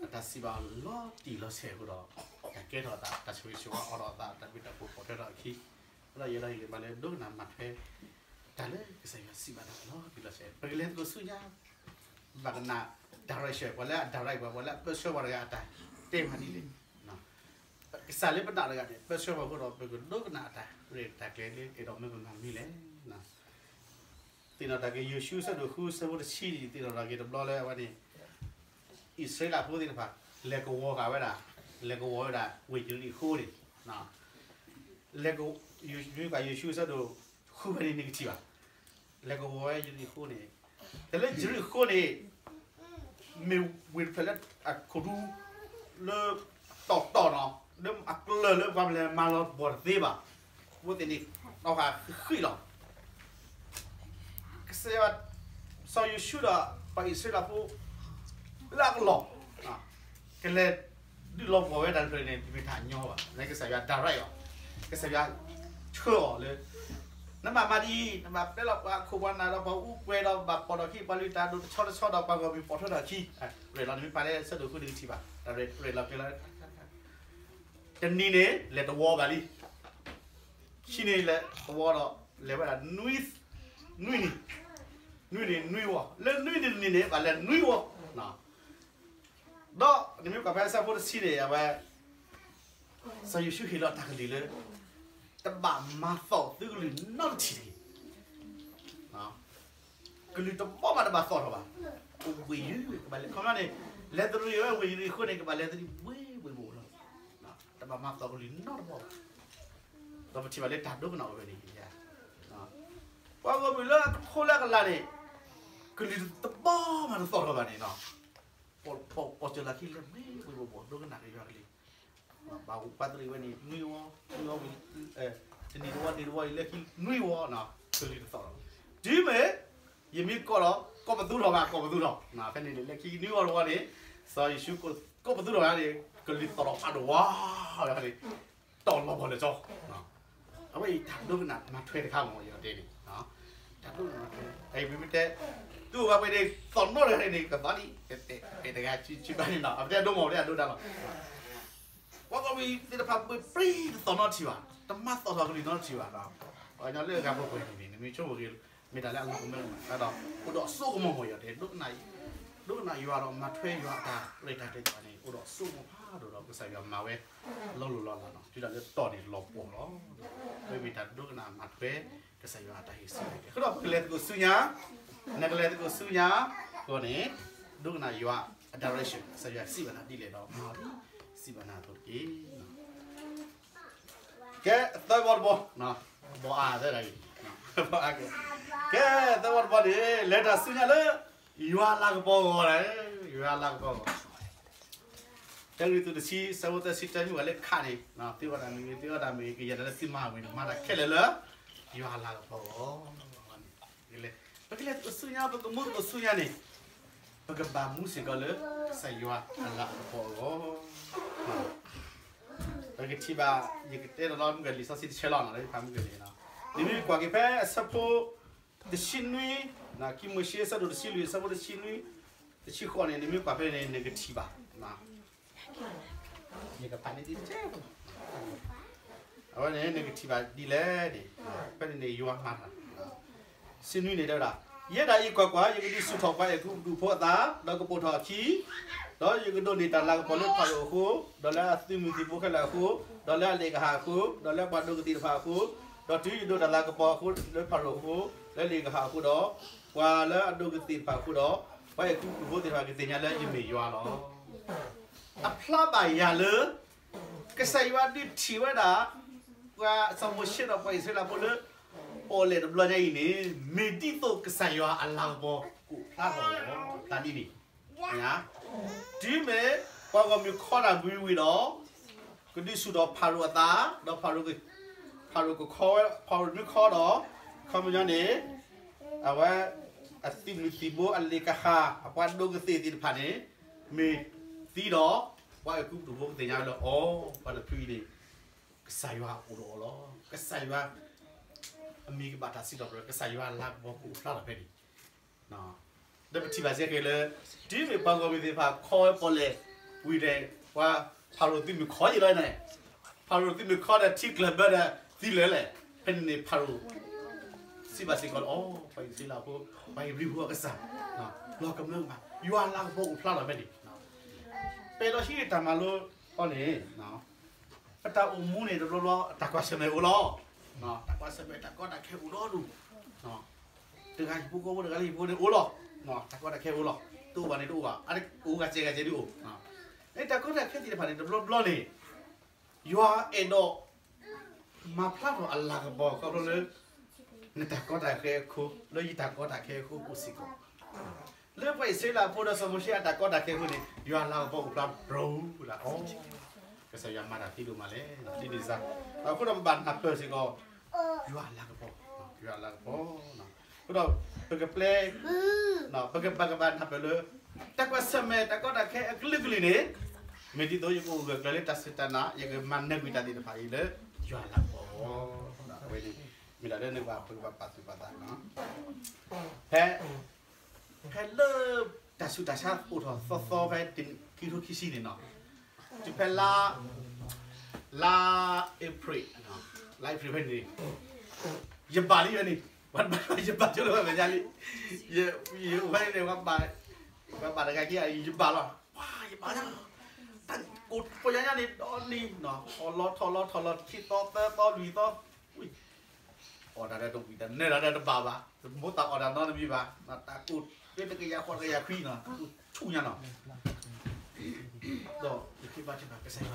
အတၢ်စံးဘၣ်အီၤလီၤတံၢ်လီၤဆဲးအဃိဒီး တၢ်ကဲထီၣ်အသး တၢ်ဆိၣ်ဂ့ၤဆိၣ်ဝါ အိၣ်ထီၣ်အသး တၢ်ဘျုးတၢ်ဖှိၣ်ပိာ်ထွဲထီၣ်အခံ, အဃိဒီးယဲဒၣ်ဟ့ၣ်ဂံၢ်ဘါလၢဒိကနၣ်မၤထွဲ တၢ်လၢကစၢ်ယွၤစံးဘၣ်တၢ်လီၤတံၢ်လီၤဆဲး, ပကလဲၤသကိးဆူညါ ဘၣ်ကနၣ် direction ပှၤလၢအ direct ပှၤ ပှၤလၢအပၢဆှၢပှၤတဂၤအတၢ်တဲမၤဒ်လဲၣ်. ကစၢ်လၢပနာ်တဂၤန့ၣ် ပၢဆှၢပှၤအဃိဒီး ပကဒိကနၣ်အတၢ်ရဲၣ်တၢ်ကျဲၤလၢအဲၣ်ဒိးမၢပမၤမနုၤလဲၣ်. သ့ၣ်နီၣ်တၢ်က့ၤ ယိၤၡူအဆၢဒိၣ်ဃု အဆၢဖိတဆံန့ၣ် သ့ၣ်နီၣ်တၢ်က့ၤတဘျီလၢအဝဲန့ၣ် အံၣ်စရ့လးဖိသ့ၣ်တဖၣ် လဲၤကဝီၤဃာ်ဝဲဒၣ်, လဲၤကဝီၤဝဲဒၣ်ဝ့ၢ်ယရံၣ်ဃိန့ၣ်, လဲၤကဝီၤ ယိၤၡူအဆၢဒိၣ်ဃုဖဲန့ၣ် နကထံၣ်ဘၣ်, လဲၤကဝီၤဝဲယရံၣ်ဃိန့ၣ်, တၢ်လၢယရံၣ်ဃိန့ၣ် မ့ၢ်ဝ့ၢ်တဖျၢၣ်လၢအခိၣ်ဒူ လၢတီၢ်တီၢ်နီၤ လၢအကျၢၤလၢပှၤမလဲၤမၤလီၤပှီၢ်တသ့ဘၣ်, အဝဲသ့ၣ်န့ၣ် တီဃာ်ဃံးလီၤ. ကစၢ်ယွၤ စီၤယိၤၡူဒီးပှၤအံၣ်စရ့လးဖိ လၢအကလီၢ် ကလဲၤဒုးလီၤပှီၢ်ဝဲတၢ်တဖျၢၣ်န့ၣ် တမ့ၢ်တၢ်ညီဘၣ်. ကစၢ်ယွၤ direct အီၤ, ကစၢ်ယွၤဆှၢအီၤလၢ နဘၣ်မၤဒ်အံၤ, နဘၣ်ပျဲလီၤပှၤခိၣ်ပှၤနၢ်ဒီးပှၤအူကွဲၤဒီးဘၣ်ပိာ်ထီၣ်ခံ ပှၤလုၢ်တၢ်ဒိၣ်တဆီတဆီဒီးပှၤဂီၢ်မုၢ်ပိာ်ထွဲထီၣ်အခံ, ရဲၣ်လီၤ နမ့ၢ်ဖးလၢဆၢဒိၣ်ဃုန့ၣ်ကထံၣ်ဘၣ်, ရဲၣ်လီၤကျဲလီၤ တနံၤန့ၣ် လဲၤတဝီဘၣ်လံ, ခံနံၤလဲၤတဝီဒီး လဲၤဝဲဒၣ် နွံနံၤ, နွံနံၤနွံဝီ, လၢနွံနံၤတနံၤန့ၣ် ဘၣ်လဲၤနွံဝီ, ဒီးနမ့ၢ်ကွၢ်ဖဲအဆၢဖိတဆံန့ၣ် အဝဲ စီၤယိၤၡူဟ့ၣ်လီၤတၢ်ကလုၢ်လၢ တဘၣ်မၤသီၣ်သုကလုၢ်နီတထံၣ်တဂ့ၤ. ကလုၢ်တဘီဘၣ်တဘၣ်သီၣ်ထီၣ်ဘၣ်. အိၣ်ဘှံးယုၢ် ကဘၣ်လဲၤ ခီပညီန့ၣ် လဲၤသရံးဝဲဝ့ၢ်ယရံၣ်ဃိန့ၣ် ကဘၣ်လဲၤသရံးဘှ့ဘှ့ဘိလီၤ. တဘၣ်မၤသီၣ်ကလုၢ်နီတဘီဘၣ်. ဒီးပထံၣ်ဘၣ်လၢတၢ်ဒိကနၣ်အိၣ်ဝဲန့ၣ် ပှၤဂီၢ်မုၢ်လၢအကထိလၢအကလၤန့ၣ် ကလုၢ်တဘီမးတသီၣ်ထီၣ်ဘၣ်န့ၣ် ပိာ်စၢၤလီၤခံလဲၤဘှ့ဘှ့ဘိ ဒိကနၣ်က့ၤယွၤကလုၢ် ဘၣ်ပှၤသရံးဝဲန့ၣ် နွံဝီ, နွံဝီ, တနံၤတဝီ နံၤတဝီအံၤ လၢခံနွံဝီ, ကလုၢ်တသီၣ်ထီၣ်. တုၤမ့ၢ် ယမ့ၢ်ကိးဒီး ကိးပသူထီၣ်ဘၣ် ကိးပသူထီၣ်, ဖဲန့ၣ်န့ၣ် လၢခံနွံဝီတဝီန့ၣ် စီၤယိၤၡူကိးပသူထီၣ်န့ၣ် ကလုၢ်သီၣ်ထီၣ်ဖးဒိၣ်ဝါဝဲန့ၣ် တီၢ်လီၤပှီၢ်လၢာ်ကၠီ အဝဲအံၤတၢ်ဒိကနၣ်မၤထွဲတခါမ့ၢ် ယတဲန့ၣ်, တၢ်ဒိကနၣ်မၤထွဲ, မ့မ့ၢ်တဲ တူၢ်ဘၣ်ပှဲၤန့ၣ် သီၣ်နီတဂၤန့ၣ် ကသီၣ်ဒ် တဲတဂၤဆံဘၣ်န့ၣ်နီၤ အပတဲဒိမ့ၢ် ပတဲအဒိတၢ်လီၤ. ပှၤဂီၢ်မုၢ်သ့ၣ်တဖၣ်ပှ့ၤပြံတသီၣ်နီတထံၣ်ဘၣ်, တမၤသီၣ်ထီၣ်ကလုၢ်နီတထံၣ်ဘၣ်, ပှၤကညီလၢအဂၤပှဲၤပှဲၤန့ၣ်န့ၣ် နမ့ၢ်ဆိကမိၣ်ဂ့ၤ မ့ၢ်တၢ်လၢအလီၤကမၢကမၣ်ဒီး အိၣ်ဒီးအစိကမီၤမ့ၢ် ယတဲ ဒိကနၣ် ဒိကနၣ်ယွၤဒီးမၤထွဲယွၤအတၢ်ရဲၣ်တၢ်ကျဲၤန့ၣ် အိၣ်ဒီးအစိကမီၤဖးဒိၣ်ဒီး ကစၢ်ယွၤမၤဝဲ လီၤလိၢ်လီၤလးနီၤ တုၤဒၣ်လၢတီၢ်န့ၣ်လီၤပှီၢ်လီၤ. မ့မ့ၢ်တၢ်ဒိကနၣ်မၤထွဲ ကစၢ်ယွၤအတၢ်ဟ့ၣ်ဆၢကတီၢ် အဃိဒီးပကလဲၤသကိးဆူညါ, နကလဲၤသကိးဆူညါအဃိန့ၣ် ဒိကနၣ်ယွၤအ direction ကစၢ်ယွၤစံးဘၣ်နၤဒ်လဲၣ်ဒီးမၤဒ်စံးဘၣ်နၤအသိးတက့ၢ်. ကဲ သၢဘီတဘီ, ဘီအါသၢဒၣ်အံၤ, ကဲ သၢဘီတဘီန့ၣ် လဲၤတၢ်ဆူညါလၢ ယွၤလၤကပီၤအဂီၢ်, ယွၤလၤကပီၤအဂီၢ်. တၢကရံၣ်သူးတဆံ အဆၢဖိသၢဆံတၢ မ့ၢ်ဝဲလၢခးန့ၣ် သုဝဲဒၣ်မ့ၢ်ဂ့ၤ သုဝဲဒၣ်မ့ၢ်ဂ့ၤ ကယဲၢ်တၢ်လၢသုမၤဝဲန့ၣ် မၤတၢ်ခဲလၢာ်လၢ ယွၤလၤကပီၤအဂီၢ်. ပကလဲၤသကိးဆူညါ ပကမူသကိးဆူညါန့ၣ် ပကဘၣ်မူစ့ၢ်ကီးလၢ ကစၢ်ယွၤအလၤကပီၤအဂီၢ်. ပကထံၣ်ဘၣ်, ယကတဲတလီၤမုၢ်ကလံာ်စီဆှံတဆၢလီၤနီၤ လၢယဖးမုၢ်ကလံာ်နီၤ, နမ့ၢ်ကွၢ်က့ၤဖဲအဆၢဖိတဆံနွံ, ခံမိၤၡ့အဆၢဒိၣ်တဆံလွံၢ် အဆၢဖိတဆံနွံ, တဆံဃိးန့ၣ် နမ့ၢ်ကွၢ်ဖဲန့ၣ် နကထံၣ်ဘၣ် ယကဖးန့ၣ်ဒ်တကဲ, အဝဲန့ၣ် နကထံၣ်ဘၣ်ဒ်လဲၣ်န့ၣ်, ဖဲန့ၣ်န့ၣ် ယွၤမၤတၢ်, ဆံနွံန့ၣ်တဲဝဲဒၣ်, ယဲဒၣ်အံၤကွၢ်ကွၢ်, ယကဒုးဆူၣ်ထီၣ်ပှၤအဲၤကူပတူးဖိအသး, ဒီးကပိာ်ထီၣ်အခံ, ဒီးယကဒိးန့ၢ်တၢ်လၤကပီၤလၢဖၤရိၤအဃိ, ဒီးလၢအသုးမုၢ်သံၣ်ဘိခဲလၢာ်အဃိ, ဒီးလၢအလ့ၣ်ကဟၣ်အဃိ, ဒီးလၢပှၤဒိးကသ့ၣ်တဖၣ်အဃိ, ဒီးတုၤယဒိးတၢ်လၤကပီၤအဃိလၢဖၤရိၤအဃိ, လၢလ့ၣ်ကဟၣ်အဃိဒီး, ပှၤလၢအဒိးကသ့ၣ်တဖၣ်အဃိဒီး, ပှၤအဲၤကူပတူးဖိသ့ၣ်တဖၣ်ကသ့ၣ်ညါလၢယမ့ၢ်ယွၤလီၤ. အဖျါဘၣ်ယၤလၢ ကစၢ်ယွၤဒုးထံၣ်ဝဲဒၣ် ပှၤစီၤမိၤၡ့ဒီးပှၤအံၣ်စရ့လးဖိလၢ ပီၣ်လဲၣ်တဘျီညါအံၤန့ၣ် မ့ၢ်ဒ်သိးကစၢ်ယွၤအလၤကပီၤကအိၣ်ဖျါထီၣ်လီၤ. တၢ်ဒ်န့ၣ်, တုၤမ့ၢ်ပှၤဂီၢ်မုၢ်ခီတၢ်ဝံၤဝံၤဒီး, ကဒုးဆူၣ်ထီၣ်ဖၤရိၤအသး, ဒီးဖၤရိၤကခီ, ဖၤရိၤမ့ၢ်ခီဒီး, ခီပညီန့ၣ်, အဝဲ အသုးမုၢ်သံၣ်ဘိအလ့ၣ်ကဟၣ် အပှၤဒိးကသ့ၣ်သ့ၣ်တဖၣ်န့ၣ် မ့ၢ်သံဒီး, ပှၤအဲၤကူပတူးဖိကသ့ၣ်ညါဝဲလၢအီၤ, ပှၤတဖုအံၤန့ၣ် ကစၢ်ယွၤအိၣ်ဒီးအီၤလီၤ. ကစၢ်ယွၤ အမံၤကဘၣ်တၢ်စံးထီၣ်ပတြၢၤ, ကစၢ်ယွၤအလၤကပီၤကအိၣ်ဖျါထီၣ်ဖဲန့ၣ်, ဒီးပထံၣ်ဘၣ်စ့ၢ်ကီးလၢ တုၤမ့ၢ်ပှၤဂီၢ်မုၢ်သ့ၣ်တဖၣ်ခီဝဲပီၣ်လဲၣ်ဝံၤဒီး, ပှၤဖၤရိၤသုးမုၢ်ခီယံာ်လီၤန့ၣ်, ဖၤရိၤသုးမုၢ်ခီဒီးထံကျၢၢ်ဘၢဒီးသံလၢာ်လဲၣ်, ဖဲန့ၣ်န့ၣ်ဖၤရိၤ စံးဘၣ်စ့ၢ်ကီးလၢအီၤ, ပှၤအံၣ်စရ့လးဖိ, ပှၤဧ့ၤဘြံၤဖိအကစၢ်, လီၤကမၢကမၣ်, ယွၤအလၤကပီၤအိၣ်ဖျါထီၣ်ဖဲန့ၣ်, ပအဲၣ်ဒိးဟံးန့ၢ်တၢ်မၤလိအီၤန့ၣ်, ပတၢ်အိၣ်မူန့ၣ်တဘျီဘျီ တၢ်ကွၢ်ဆၢၣ်မဲာ်အိၣ်လီၤ. တၢ်ကွၢ်ဆၢၣ်မဲာ် တၢ်ကီတၢ်ခဲအိၣ်ဒီဒူၣ်, တဂၤဟံၣ်ဖိဃီဖိ တဂၤလၢဟံၣ်ဖိန့ၣ်အိၣ်လီၤ. တၢ်ကီတၢ်ခဲအိၣ်လီၤ. တအိၣ်ဘၣ်န့ၣ်တအိၣ်ဘၣ်, အိၣ်ဂၤစဲးဂၤစဲးဒုအိၣ်. တၢ်ကီတၢ်ခဲသ့ၣ်တဖၣ်န့ၣ် တဘျီဘျီန့ၣ် ယွၤအဲၣ်ဒိး မၤဖျါထီၣ်အလၤကပီၤခီဖျိလၢ နတၢ်ကီတၢ်ခဲအဃိ, လၢယတၢ်ကီတၢ်ခဲအဃိအိၣ်စ့ၢ်ကီး. လၢပှၤအံၣ်စရ့လးဖိဒီးစီၤမိၤၡ့အတၢ်ကီတၢ်ခဲအဃိန့ၣ် ယွၤအလၤကပီၤအိၣ်ဖျါထီၣ်လီၤ. ကစၢ်ယွၤမၤတၢ်သ့ဒိၣ်မးလဲၣ်, ဒ်န့ၣ်စ့ၢ်, အဃိဒီးပဘၣ်နၢ်ပၢၢ်စ့ၢ်ကီး ယွၤအလၤကပီၤ, ယွၤအလၤကပီၤ. အဃိဒီး ပကပျဲ, ပကဘၣ်ကဘၣ်နၢ်ပၢၢ်လၢ တၢ်ကွၢ်ဆၢၣ်မဲာ် တၢ်ကီတၢ်ခဲအကလုာ်ကလုာ်န့ၣ်, မ့ၢ်ဒ်သိးယကအိၣ်ဂၢၢ်ကျၢၤလၢတၢ်စူၢ်တၢ်နာ်, ယကမၤနၢၤကွံာ်တၢ်သ့ၣ်တဖၣ်အံၤလၢ ယွၤအလၤကပီၤ. အဝဲန့ၣ် မ့ၢ်ဒၣ်လၢန့ၣ်ပှၤ ပကဘၣ်ပာ်သူၣ်ပာ်သးလီၤ. ဖဲ ဖဲလၢ တၢ်ဆူးတၢ်ဆါအိၣ်ထီၣ်သီသီဖဲခံကထိခံဆံန့ၣ်နီၤ, တုၤဖဲလါ, လါအ့ဖြ့ၣ်, လါအ့ဖြ့ၣ်ဖဲန့ၣ်, ယဘၣ်လံဖဲန့ၣ်, ယဘၣ်ဆိလၢပမဲာ်ညါလံ, ယအိၣ်ဖဲန့ၣ် ပှၤဘၣ်တဂၤခံဂၤ ယဘၣ်လီၤ, ပှၤယဘၣ်ညါ, တၢ်ကိၢ်ပှၤညါန့ၣ် ဒီနံၤနီၤ, အီၣ်လီၤထီၣ်လီၤထီၣ်လီၤ ခံသီသၢသီလွံၢ်သီ, အီၣ်တၢ်ဒီးတဝံၣ်တၢ်နၢၤတၢ်ဒီးတဘၣ်ဘၣ်, တမိၣ်သးအီၣ်တၢ်နီတမံၤဘၣ်, တၢ်ကိၢ်လၢတကယၤဃိးတကယၤခွံနီၤ, ဆူၣ်ညါနီၤ, ဒီးယဃ့ဘါထုကဖၣ် ကစၢ်ယွၤဧၢ, ခီမ့ၢ်ဆံးတနံၤဒ် ဒုးထီၣ်လၢယၤတၢ်ကိၢ်တဂ့ၤ, ယၤဂ့ၤဒ်ယတူၢ်နးမး တၢ်ကိၢ်တခါအံၤ တမ့ၢ်တဖိသၣ်တၢ်ကိၢ်, တမ့ၢ်ဒ်သိးတၢ်ညၣ်ဂိၢ်ယိယိဘၣ်, တမ့ၢ်တၢ်တကၠိဃာ်ဘၣ် မ့ၢ်ဝဲလဲၣ်, တၢ်က့ၤဂီၤထီၣ်ဒီးလီၤနၤ, အံၤတၢ်န့ၣ်တၢ်အံၤတၢ်နးဒိၣ်လဲၣ်, ကစၢ်ယွၤတဒိးန့ၢ်တၢ်ထံက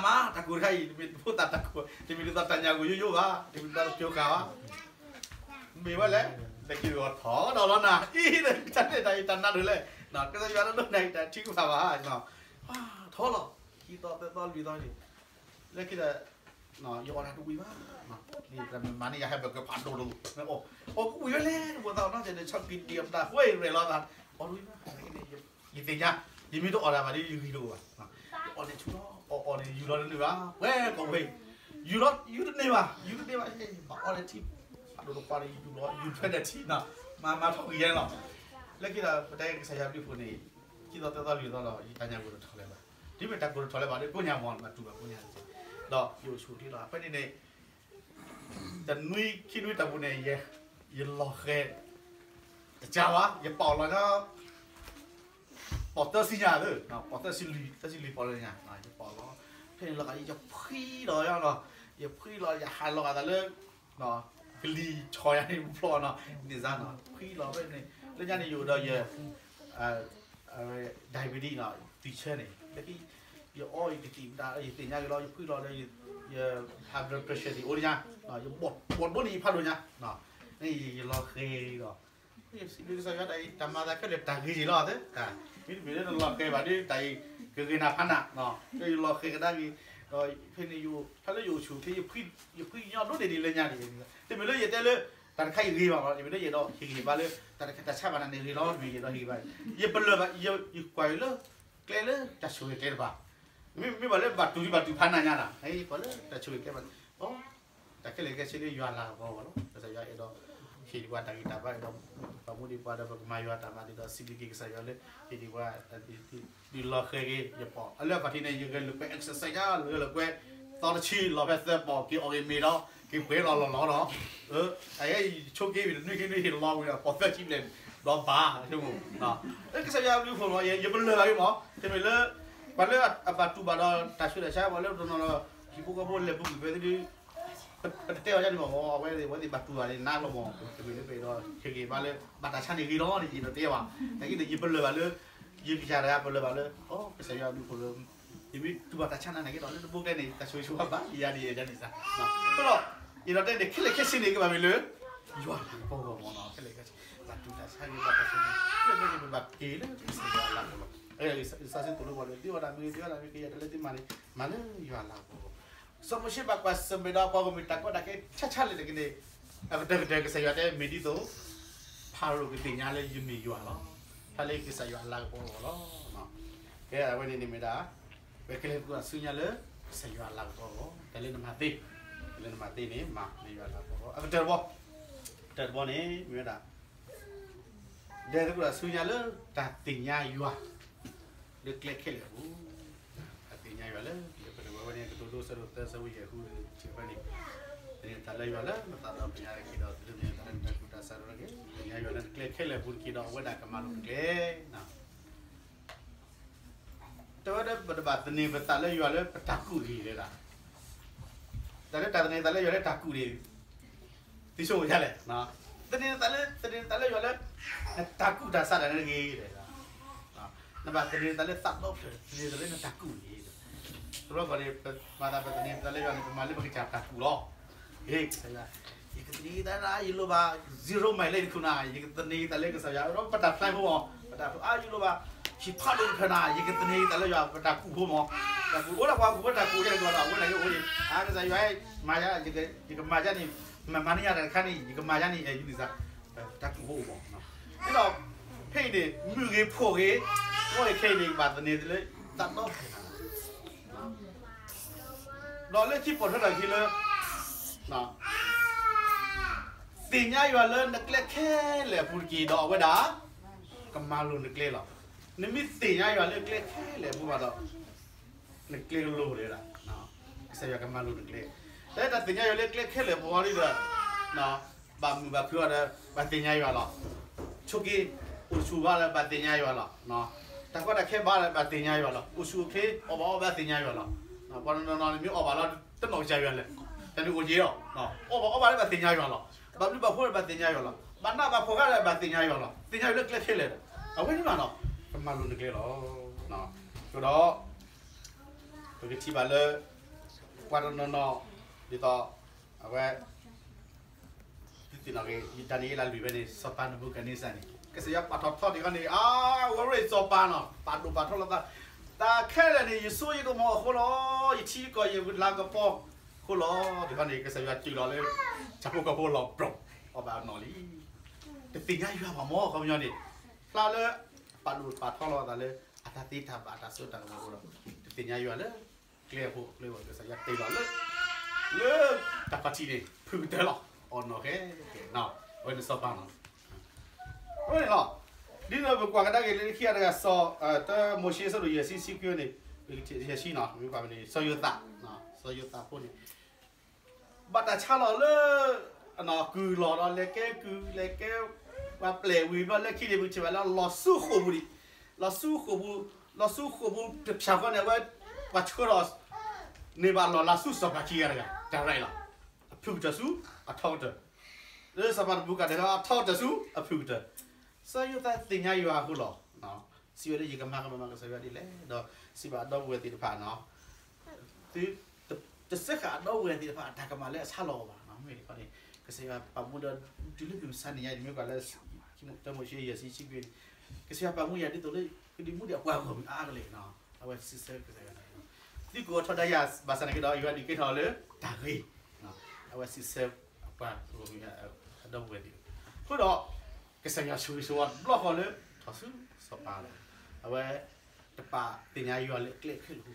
ဖၣ်ဘၣ်, ထီလီၤ, ခံသီသၢသီလွံၢ်သီန့ၣ်, လၢခံဒီး ယအီၣ်တၢ်တဝံၣ်ဘၣ်, မၤန့ၢ်ယၤဟဲဘၢၣ်ကဖးဒိၣ်တအိၣ်, အီၣ်ကဝံၣ်ဝဲလဲၣ်, တဘၣ်သးအီၣ်နီတစဲးဒီး ဆီၣ်ကံၣ်တံၢ်အပတၢ်ဃိရဲၣ်လီၤသး, အီၣ်တဝံၣ်ဘၣ်, ယသ့ၣ်ညါ, ယမ့ၢ်တအီၣ်တၢ်ဘၣ်ဒီး ယဂံၢ်တအိၣ်ဘၣ်, ယအီၣ်န့ၣ်ဆူၣ်လီၤ, အီၣ်အီၣ်န့ၣ် ယူၢ်လီၤတန့ၢ်ဘၣ်, ဝဲကီၢ်ဝဲ, ယူၢ်လီၤ ယူၢ်တန့ၢ်ဘၣ်, ယူၢ်တန့ၢ်ဘၣ်, ဘၣ်အီၣ်ဒီးထံ, ဖးဒိၣ်တခွါဒီး ယူၢ်လီၤ ယူၢ်ထွဲဒီးထံနီၤ, မၤမၤထီၣ်ဂံၢ်ယဲလီၤ, လၢခံဒီး ပတဲကစၢ်ယွၤဘျုးဖှိၣ်န့ၣ်, ခံသီသၢသီလွံၢ်သီလီၤ ယတၢ်ညၣ်ဂိၢ်တထီၣ်လၢၤဘၣ်, တုၤမ့ၢ်တၢ်ကိၢ်တထီၣ်လၢၤဘၣ်ဒီး ကိညၣ်မီၢ် မၤတူၢ်ဘၣ်ကိညၣ်, ဒီးယအိၣ်ဆူၣ်အိၣ်ချ့လီၤ, ဖဲန့ၣ်န့ၣ် တနွံခံနွံတၢ်ပူၤန့ၣ်, ယလီၤဃဲၤ, တကးဘၣ် ယပာ်အီၤလီၤ, ပီၢ်သၢဆံညါသၢ, ပီၢ်သၢဆံလွံၢ်, သၢဆံလွံၢ်ပီၢ်လၢညါ, ယပာ်အီၤလီၤ, ဖဲန့ၣ်လီၤဂာ် ယဖှံလီၤယီၤလီၤ, ယဖှံလီၤ ယဟးလီၤဂာ်သးလၢ ကလံၤဆီယၤန့ၣ် ဖျီနီၤ, န့ၣ်စ့ၢ်နီၤ, ဖှံလီၤဖဲန့ၣ်, လၢညါန့ၣ် ယအိၣ်ဒီးယ diabetes နီၤ, သံဆၢန့ၣ်, လၢခံ ယအီယကသံၣ်မတၤ ယသ့ၣ်ညါက့ၤလီၤ, ယဖှံလီၤဒီး ယ high blood pressure သ့ၣ်အိၣ်လၢညါ, ယဘီၣ်ဒိၣ်န့ၢ်ယဖးဒိၣ်ညါ, န့ၣ်ယလီၤဃဲၤဒီး, စံးဘျုးကစၢ်ယွၤ တၢ်အံၤ တၢ်မၤသးခဲလၢာ်တၢ်ဂ့ၤက့ၤလီၤသ့, မ့တမ့ၢ်လၢနလီၤဃဲၤဘၣ်ဒီး တၢ်အံၤ ကဂ့ၤနၤဖးနး, ဒီးယလီၤဃဲၤကဒါက့ၤ, ဒီးဖဲန့ၣ်ယအိၣ် ဖဲလၢယအိၣ်ဆူၣ်ချ့ ယဖှံညီဒိၣ်န့ၢ်ဒံးလၢညါန့ၣ်, တမ့ၢ်လၢယတဲလၢ တၢ်တခါအံၤဂ့ၤဘၣ်, တမ့ၢ်လၢယအဲၣ်ဒိးဟ့ၣ်ဂံၢ်ဘါလၢ တၢ်တခါတၢ်ဆါဘၣ်နၤန့ၣ်ဂ့ၤလီၤ, တမ့ၢ်ယအဲၣ်ဒိးဟ့ၣ်ဂံၢ်ဘါ, ယပလၢၢ်ဘၣ်, ယကွၢ်လၢ ကျဲ ကျဲလၢတၢ်ဆိၣ်ဂ့ၤကျဲတဖၣ်, မ့မ့ၢ်ဘၣ်လၢဘၣ်တူၢ်ဘၣ်တူၢ်ဖးနးညါတၢ်, ဟဲကိးလၢတၢ်ဆိၣ်ဂ့ၤကျဲဘၣ်, အိ တၢ်ခဲလၢာ်ခဲဆ့လၢယွၤလၤကပီၤအဂီၢ်လီၤ. ကစၢ်ယွၤအဲၣ်ဒိး ဟ့ၣ်ဒံးပှၤတၢ်ဂံၢ်တၢ်ဘါ, အဲၣ်ဒိးပာ်မူဒံးပှၤဒီးပကမၤယွၤတၢ်မၤဒ်သိး စံးဘျုးက့ၤကစၢ်ယွၤလၢ ဟ့ၣ်ဒံးပှၤ ဒုးလီၤဃဲၤက့ၤယပီၢ် အလၢအပှၤထံန့ၣ် ယဂဲၤလိာ်ကွဲ exercise ယဂဲၤလိာ်ကွဲ သီတဆံလီၤဖဲသၢပီၢ် က့ၤအီၣ်ဂ့ၤမ့ၤဒီး က့ၤပှဲၤလီၤလီၤလီၤဒီး အယဆိက့ၤဝံၤတနွံခံနွံဟ့ၣ်လီၤဝံၤဒီး ပီၢ်သၢဆံဘျဲၣ် ဒီးဘၣ်, ကစၢ်ယွၤဘျုးဖှိၣ်လီၤ ယပလၢၢ်ဘၣ်ဂ့ၤမး တမ့ၢ်လၢ ပှၤလၢအဘၣ်တူၢ်ဘၣ်ဒီးတၢ်ဆူးတၢ်ဆါ ပှၤလၢတနီၤဒီး ဟံၣ်ဖိဃီဖိလဲၤပူၤကွံာ်ဖဲသ့ၣ်ဒုး ပတတဲအီၤဒ်န့ၣ်ဘၣ်မး အဝဲသ့ၣ်ဘၣ်တူၢ်ဘၣ်န့ၣ် နးလီၤမး တမ့ၢ်လၢပအဲၣ်ဒိးဟ့ၣ်ဂ့ၤဘၣ်လၢ ဘၣ်တၢ်ဆါန့ၣ်ဂ့ၤလီၤန့ၣ် ယအဲၣ်ဒိးတဲဘၣ်, နာ်က့ဒီး ယပလၢၢ်ဘၣ်လၢ ယကစၢ်တဂၤပလၢၢ်ဘၣ်လၢ အိ ကစၢ်ယွၤဘျုးဖှိၣ်လၢ ယမ့ၢ်တူၢ်ဘၣ်တၢ်ဆါနၤနာ်က့ဒီး လၢတဘိကျဲန့ၣ် တၢ်ဆိၣ်ဂ့ၤဆိၣ်ဝါဘၣ်ယၤဒ်ယဲဒ်န့ၣ်စ့ၢ်, အဃိဒီး ယအဲၣ်ဒိးတဲန့ၣ် ခဲလၢာ်ခဲဆ့န့ၣ် ကဘၣ်မ့ၢ်လၢ ယွၤလၤကပီၤအဂီၢ်မးနီၤ ခဲလၢာ်ခဲဆ့ ဘၣ်တူၢ်တၢ်ဆါဂ့ၤ ဘၣ်တၢ်ဆိၣ်ဂ့ၤ ခဲလၢာ်ခဲဆ့ ပဘၣ်က့ၤလၢကစၢ်ယွၤအလၤကပီၤလီၤ. လံာ်စီဆှံသိၣ်လိပှၤလၢ သုအီၣ်တၢ်မ့ၢ်ဂ့ၤ သုအီတၢ်မ့ၢ်ဂ့ၤ ကယဲၢ်တၢ်လၢသုမၤန့ၣ် မၤလၢယွၤအလၤကပီၤလီၤ. စီၤမိၤၡ့ဘၣ်ကွၢ်ဆၢၣ်မဲာ်ဒီးပှၤဂီၢ်မုၢ်တၢ်ကီတၢ်ခဲဆံးဆံးလဲၣ်တက့ၢ်န့ၣ် အကတၢၢ်ကတၢၢ်ကစၢ်ယွၤတဲမ့ၢ်ဒ်သိး ဖၤရိၤကသ့ၣ်ညါလၢယမ့ၢ်ယွၤလီၤ. ဖဲလၢကစၢ်ယွၤအလၤကပီၤအဂီၢ်လီၤ. ကဲအဝဲန့ၣ်န့ၣ်မ့ၢ်ဒၣ် ပကလဲၤသကိးဆူညါလၢ ကစၢ်ယွၤအလၤကပီၤအဂီၢ် တၢ်လၢနမၤသ့, တၢ်လၢနမၤသ့န့ၣ် မၤလၢယွၤအလၤကပီၤအဂီၢ် အကတၢၢ်တဘီ, တၢၢ်တဘီန့ၣ် မ့ၢ်ဝဲဒၣ် လဲၤသကိးဆူညါလၢ တၢ်သ့ၣ်ညါယွၤ လၢကျဲခဲလၢာ်အပူၤ, တၢ်သ့ၣ်ညါယွၤလၢ လၢပတဝဲဝဲန့ၣ် ကတိၤဒိ ဆၢဒိၣ်သၢ ဆၢဖိယဲၢ်ဃု ထံၣ်ဝဲန့ၣ် သန့ၤတၢ်လၢယွၤလၢနသးဒီဖျၢၣ်ညါတက့ၢ်ဒီး သုတမ့ၢ်တၢ်လၢနတၢ်ကူၣ်တၢ်ဆးတဂ့ၤ, သ့ၣ်ညါယွၤလၢနကျဲခဲလၢာ်အပူၤတက့ၢ်ဒီး အဝဲဒၣ်ကမၤလိၤနကျဲ တဲဝဲဒၣ်ပတဘၣ်သန့ၤပသးလၢယွၤလၢပတၢ်ကူၣ်တဂ့ၤလၢဒၣ်, တၢ်လၢတၢ်သန့ၤသးလၢယွၤလၢတၢ်ကူၣ်န့ၣ် သ့ဆိယလဲၣ်, သန့ၤသးလၢ သန့ၤသးလၢယွၤလၢ နတၢ်ကူၣ်တၢ်ဆးတဂ့ၤ, နဘၣ်သန့ၤသးလၢသးဒီဖျၢၣ် သန့ၤသးလၢနတၢ်ကူၣ်န့ၣ်, တဘျီဃီန့ၣ် ပမၤသးပသန့ၤသးလၢယွၤန့ၣ် ပမၤလၢပကစၢ်တၢ်ကူၣ်လီၤ, ဟ့ၣ် ကစၢ်ယွၤ ယကသန့ၤသးဒၣ် ယလိၣ်ဘၣ် zero mile လၢယတခူၣ်နၤ ယကသန့ၤသးလၢကစၢ်ယွၤ ဒီးပတၢ်ဖျါဖိမး ပတၢ်ဖျါ အါ ယလိၣ်ဘၣ် ဟံၣ်ဖးဒိၣ်တဖျၢၣ်နၤ ယကသန့ၤသးလၢယွၤ ပတၢ်ကူၣ်ဖိမး, တၢ်ကူၣ်အိၣ်ဒၣ်ပှၤကူၣ်ဝဲတၢ်ကူၣ်ယဲၢ်တကီၢ်ဒီး အဝဲဒၣ်ယအိၣ်န့ၣ် အါ ကစၢ်ယွၤ မၤယၤ ယကမၤယၤန့ၣ် မၤမၤန့ၢ်ယၤတၢ်တခါန့ၣ် ယကမၤယၤန့ၣ် ယန့ၣ်စ့ၢ် တၢ်ကူၣ်ဖိမး, ဒီး ဖဲအံၤန့ၣ် မုၢ်ဂ့ၤဖှီၣ်ဂ့ၤ အဝဲခဲအံၤန့ၣ် ကဘၣ်သန့ၤသးလၢ သးဒီဖျၢၣ်နၤ ဒီးလၢခံပိာ်ထွဲထီၣ်ခံလၢ သ့ၣ်ညါယွၤလၢနကျဲခဲလၢာ်အပူၤတက့ၢ်ဒီးအဝဲဒၣ် ကမၤလိၤနကျဲလီၤ. နမ့ၢ်သ့ၣ်ညါယွၤလၢကျဲခဲလၢာ်အပူၤဘၣ်ဒီး နကျဲကလိၤဒၣ်, ကစၢ်ယွၤကမၤလိၤနကျဲ, တၢ်သ့ၣ်ညါယွၤလၢကျဲခဲလၢာ်အပူၤအံၤဒီး ဘၣ်မုာ်ဘၣ်ခုအီၤဒီး ဘၣ်သ့ၣ်ညါယွၤလီၤ. ဆိက့ၤ အိၣ်ဆူၣ်ဘၣ်လၢဘၣ်သ့ၣ်ညါယွၤလီၤ. တၢ်ကီတၢ်ခဲဘၣ်လၢဘၣ်သ့ၣ်ညါယွၤလီၤ. အိၣ်ဆူၣ်အိၣ်ချ့ အီၣ်ဘၣ်အီဘၣ်သ့ၣ်ညါယွၤလီၤ. ပှၤတနီၤနီၤန့ၣ်မ့ၢ်အီၣ်ဘၣ်လီၤ တနီၣ်ကစၢ်ယွၤလဲၣ်, တၢ်န့ၣ်အိၣ်က့ၤအီၤ, အီၣ်ဘၣ်အီဘၣ်လၢဘၣ်သ့ၣ်ညါယွၤလီၤ. ဘၣ်ဘျုးဘၣ်ဖှိၣ်လၢဘၣ်သ့ၣ်ညါယွၤလီၤ. ဘၣ်နးဘၣ်ဖှီၣ်ဂၤလၢဘၣ်သ့ၣ်ညါယွၤလီၤ. သ့ၣ်ညါယွၤလၢကျဲခဲလၢာ်ဒီး အဝဲန့ၣ်မးနီၤ ကမၤလိၤနကျဲလီၤ. ဒီး ပကထံၣ်ဘၣ်လၢ ပှၤတနီၤနီၤ ဒ်သိး အဝဲ သုသ့ၣ်နီၣ်က့ၤ ဒၤနံးယ့လးလွံၢ်ဖဲန့ၣ် စီၤပၤနဘူၤခၣ်နံစၢ်န့ၣ် ကစၢ်ယွၤပာ်ထီၣ်ထီတ့ၢ်ဃီန့ၣ် အါ ဝဲရ့ၣ်စီၤပၤနီၤ ပာ်ဒိၣ်ပာ်ထီလီၤသး, တၢ်ခဲလၢာ်န့ၣ် ယစိယကမီၤအဃိလီၤ, ယထံယကီၢ်ယလၤကပီၤအဃိလီၤ. ဒ်ဃီန့ၣ် ကစၢ်ယွၤတုၤလီၤလၢ ဆၣ်ဖိကီၢ်ဖိလီၤပြီၤ အီၣ်ဘၣ်အနီၣ်လံ. တသ့ၣ်ညါယွၤဘၣ်မး အခီပညီန့ၣ် ဖျါလၢ ပာ်ဒိၣ်ပာ်ထီလီၤသးလၢ အတၢ်သ့တၢ်ဘၣ်အတၢ်စိတၢ်ကမီၤအဃိဒီး တသ့ၣ်ညါယွၤလၢ ကျဲအဖိအကျဲဝဲ ကစၢ်ယွၤတ့ၢ်လီၤလၢ လၢ တၢ်ခီၣ်ထံးန့ၣ် ဖုၣ်ကတၢၢ်လီၤ အီၣ်နီၣ်ဃဲကဲနီၤ အဝဲန့ၣ်စီၤပၤနီၤ အဝဲန့ၣ်လီၤ. ဒ်သိးပကွၢ်ကဒါက့ၤလၢခံဂၤတဂၤစီၤ တၢမိၤၡ့အဆၢဒိၣ်ယဲၢ်ဆံဆံခွံန့ၣ် ယဲၢ်ဆံနီၤ မ့ၢ်ပှၤန့ၣ် စီၤယိၤသး စီၤယိၤသးဖိန့ၣ် ဘၣ်တၢ်ဆါလီၤလၢ ကုၢ်လီၤဒီးလဲၤကဲကုၢ် လဲၤကဲ ပှၤပျဲၢ်ဝံၤဘျီလၢခံန့ၣ် ပကထံၣ်ဘၣ်လၢလီၤဆူဃိာ်ပူၤဒံး လီၤဆူဃိာ်ပူၤ လီၤဆူဃိာ်ပူၤတဖၣ်ဃီန့ၣ် အဝဲ ပှၤဆှၢဒီး န့ၢ်ဘၣ်လီၢ်လၤဆူစီၤပၤခံဂၤတဂၤ direct လီၤ. အဖုၣ်ကတၢၢ်ဆူ အထီကတၢၢ် လၢစီၤပၤနဘူၤခၣ်နံစၢ်အထီကတၢၢ်ဆူအဖုၣ်ကတၢၢ် စီၤယိၤသးသ့ၣ်ညါယွၤအဃိလီၤ. စံးဝဲလၢ ယကမၤကမၣ်ကစၢ်ယွၤဒ်လဲၣ်ဒီး စံးဘၣ်အဒီပုၢ်ဝဲၢ်သ့ၣ်တဖၣ်နီၤ သု တစၢဃာ်အဒီပုၢ်ဝဲၢ်သ့ၣ်တဖၣ်အတၢ်ကမၣ်လၢအဆါလီၤအီၤဘၣ်. မ့ၢ်တခီန့ၣ် ကစၢ်ယွၤပာ်မူဒီး တုၤလၢမုၢ်မဆါတနံၤညါအံၤ မ့ၢ်ကွၢ်လၢ တၢမိၤၡ့ယဲၢ်ဆံဆံခွံန့ၣ် ကစၢ်ယွၤပာ်မူယၤဒ်သိးလၢ ကဒုးမူဒံးအပှၤဂီၢ်မုၢ်အါအါကလဲာ်နီၤ အဝဲစံးဆၢကစၢ်ယွၤ သုကအိးထီၣ်ဒါယၤဘၣ်ဆၣ်န့ၣ်ကဒီး ယွၤဒုးကဲထီၣ်လၢတၢ်ဂ့ၤ အဝဲစံးဆၢ အပှၤဂီၢ်မုၢ်အဒီပုၢ်ဝဲၢ်သ့ၣ် အဃိဒီး ကစၢ်ယွၤဆိၣ်ဂ့ၤဆိၣ်ဝါတဘျီဃီလၢ ထီၣ်ဆူစီၤပၤလီၤ. အဝဲ တ ပာ်သ့ၣ်ညါယွၤလၢကျဲခဲလၢာ်အပူ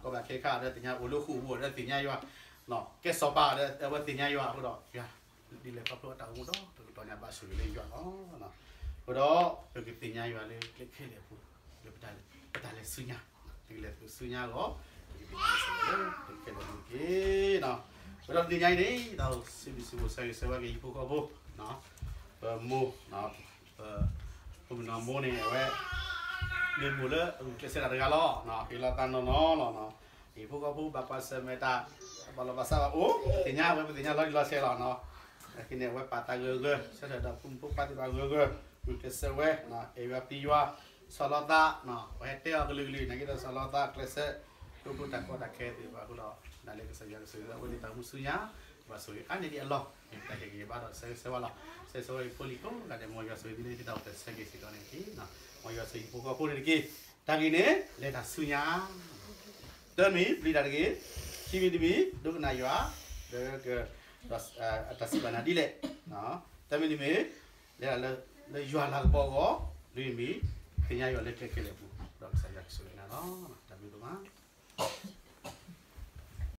ၤ, ဘၣ်ကီဘၣ်ခဲခါဒီးသ့ၣ်ညါအိၣ်လၢဃိာ်ပူၤဒီးသ့ၣ်ညါယွၤ, ကဲစီၤပၤဒီးအဝဲသ့ၣ်ညါယွၤအဃိဒီး ယွၤဒ်လဲၣ်ခီဖျိအတၢ်အိၣ်မူဒီး ပကတီၢ်ညါဘၣ်ဆိၣ်ဂ့ၤလၢယွၤလီၤ. အဃိဒီး ပကသ့ၣ်ညါယွၤလၢကျဲခဲလၢာ်အပူၤ, လၢပတၢ်လဲၤဆူညါ, ပကလဲၤဆူညါအဂီၢ်, ပကသ့ၣ်ညါလၢကျဲခဲလၢာ်အပူၤတက့ၢ်. အဃိဒီးတနံၤညါအံၤန့ၣ် ဒီးစံးဘျုးစံးဖှိၣ်ဆၢဂ့ၤဆၢဝါက့ၤဟံၣ်ဖိဃီဖိ, ပမိၢ်, ပ ဖိမုၣ်နီၢ်မိၢ်န့ၣ် အဝဲ မ့ၢ်မိၢ်လၢအဂုာ်ကျဲးစၢးတၢ်တဂၤလီၤ. ဟ့ၣ်လီၤသးနီၢ်နီၢ်လီၤ. ဟံၣ်ဖိဃီဖိဘၣ်ကွၢ်ဆၢၣ်မဲာ်တၢ်, ဘၣ်လီၤဘၣ်စးဘၣ်အိၣ်, သ့ၣ်ညါဝဲ ပသ့ၣ်ညါလီၤတံၢ်လီၤဆဲးလီၤ. အဃိန့ၣ် အဝဲပာ်သးဂၢၢ်ဂၢၢ်, ဆၢထၢၣ်ဒီးဖိမုၣ်ဖိခွါသ့ၣ်တဖၣ်ဂၢၢ်ဂၢၢ်, ဂုာ်ကျဲးစၢးဝဲ, အဲၣ်ယွၤပျံၤယွၤ, ဆီၣ်လီၤသး, ပှၤဟဲတဲအီၤကလုာ်ကလုာ် နာ်က့ဒီးဆီၣ်လီၤသးကျဲးစၢး, ကျိချံကျိသၣ်ကီတၢ်ခဲသ့ၣ်တဖၣ်အဃိဒီး ဒ်လဲၣ်ကစၢ်ယွၤကဆိၣ်ဂ့ၤအဝဲသ့ၣ်တၢ်အိၣ်မူဆူညါ, ဘၣ်ဆိၣ်ဂ့ၤအါန့ၢ်ဒံးအလီၢ်, တၢ်ဟ့ၣ်ဂံၢ်ဟ့ၣ်ဘါဒီးဆၢဂ့ၤဆၢဝါလီၤ. ဆၢဂ့ၤဆၢဝါယဖိလံၤကိးဂၤဒဲး, မ်ယွၤဆိၣ်ဂ့ၤသုလၢသုတၢ်အိၣ်ဖျဲၣ်ဆၢက့ၤစ့ၢ်ကီးန့ၣ်တက့ၢ်. မ်ယွၤဆိၣ်ဂ့ၤဟံၣ်ဖိဃီဖိန့ၣ်တက့ၢ်. တၢ်ဂ့ၢ်န့ၣ် လဲၤတၢ်ဆူညါ, တၢ်မ့ၢ်ပျံၤတၢ်တဂ့ၤ, ခံမံၤတမံၤ ဒိကနၣ်ယွၤ, ဒီး အတၢ်စံးဘၣ်နၤဒ်လဲၣ်. တၢ်မ့ၢ်တမ့ၢ် လဲၤတၢ်လၢယွၤလၤကပီၤအဂီၢ်, လွံၢ်မံၤ သ့ၣ်ညါယွၤလၢကျဲခဲလၢာ်အပူၤ.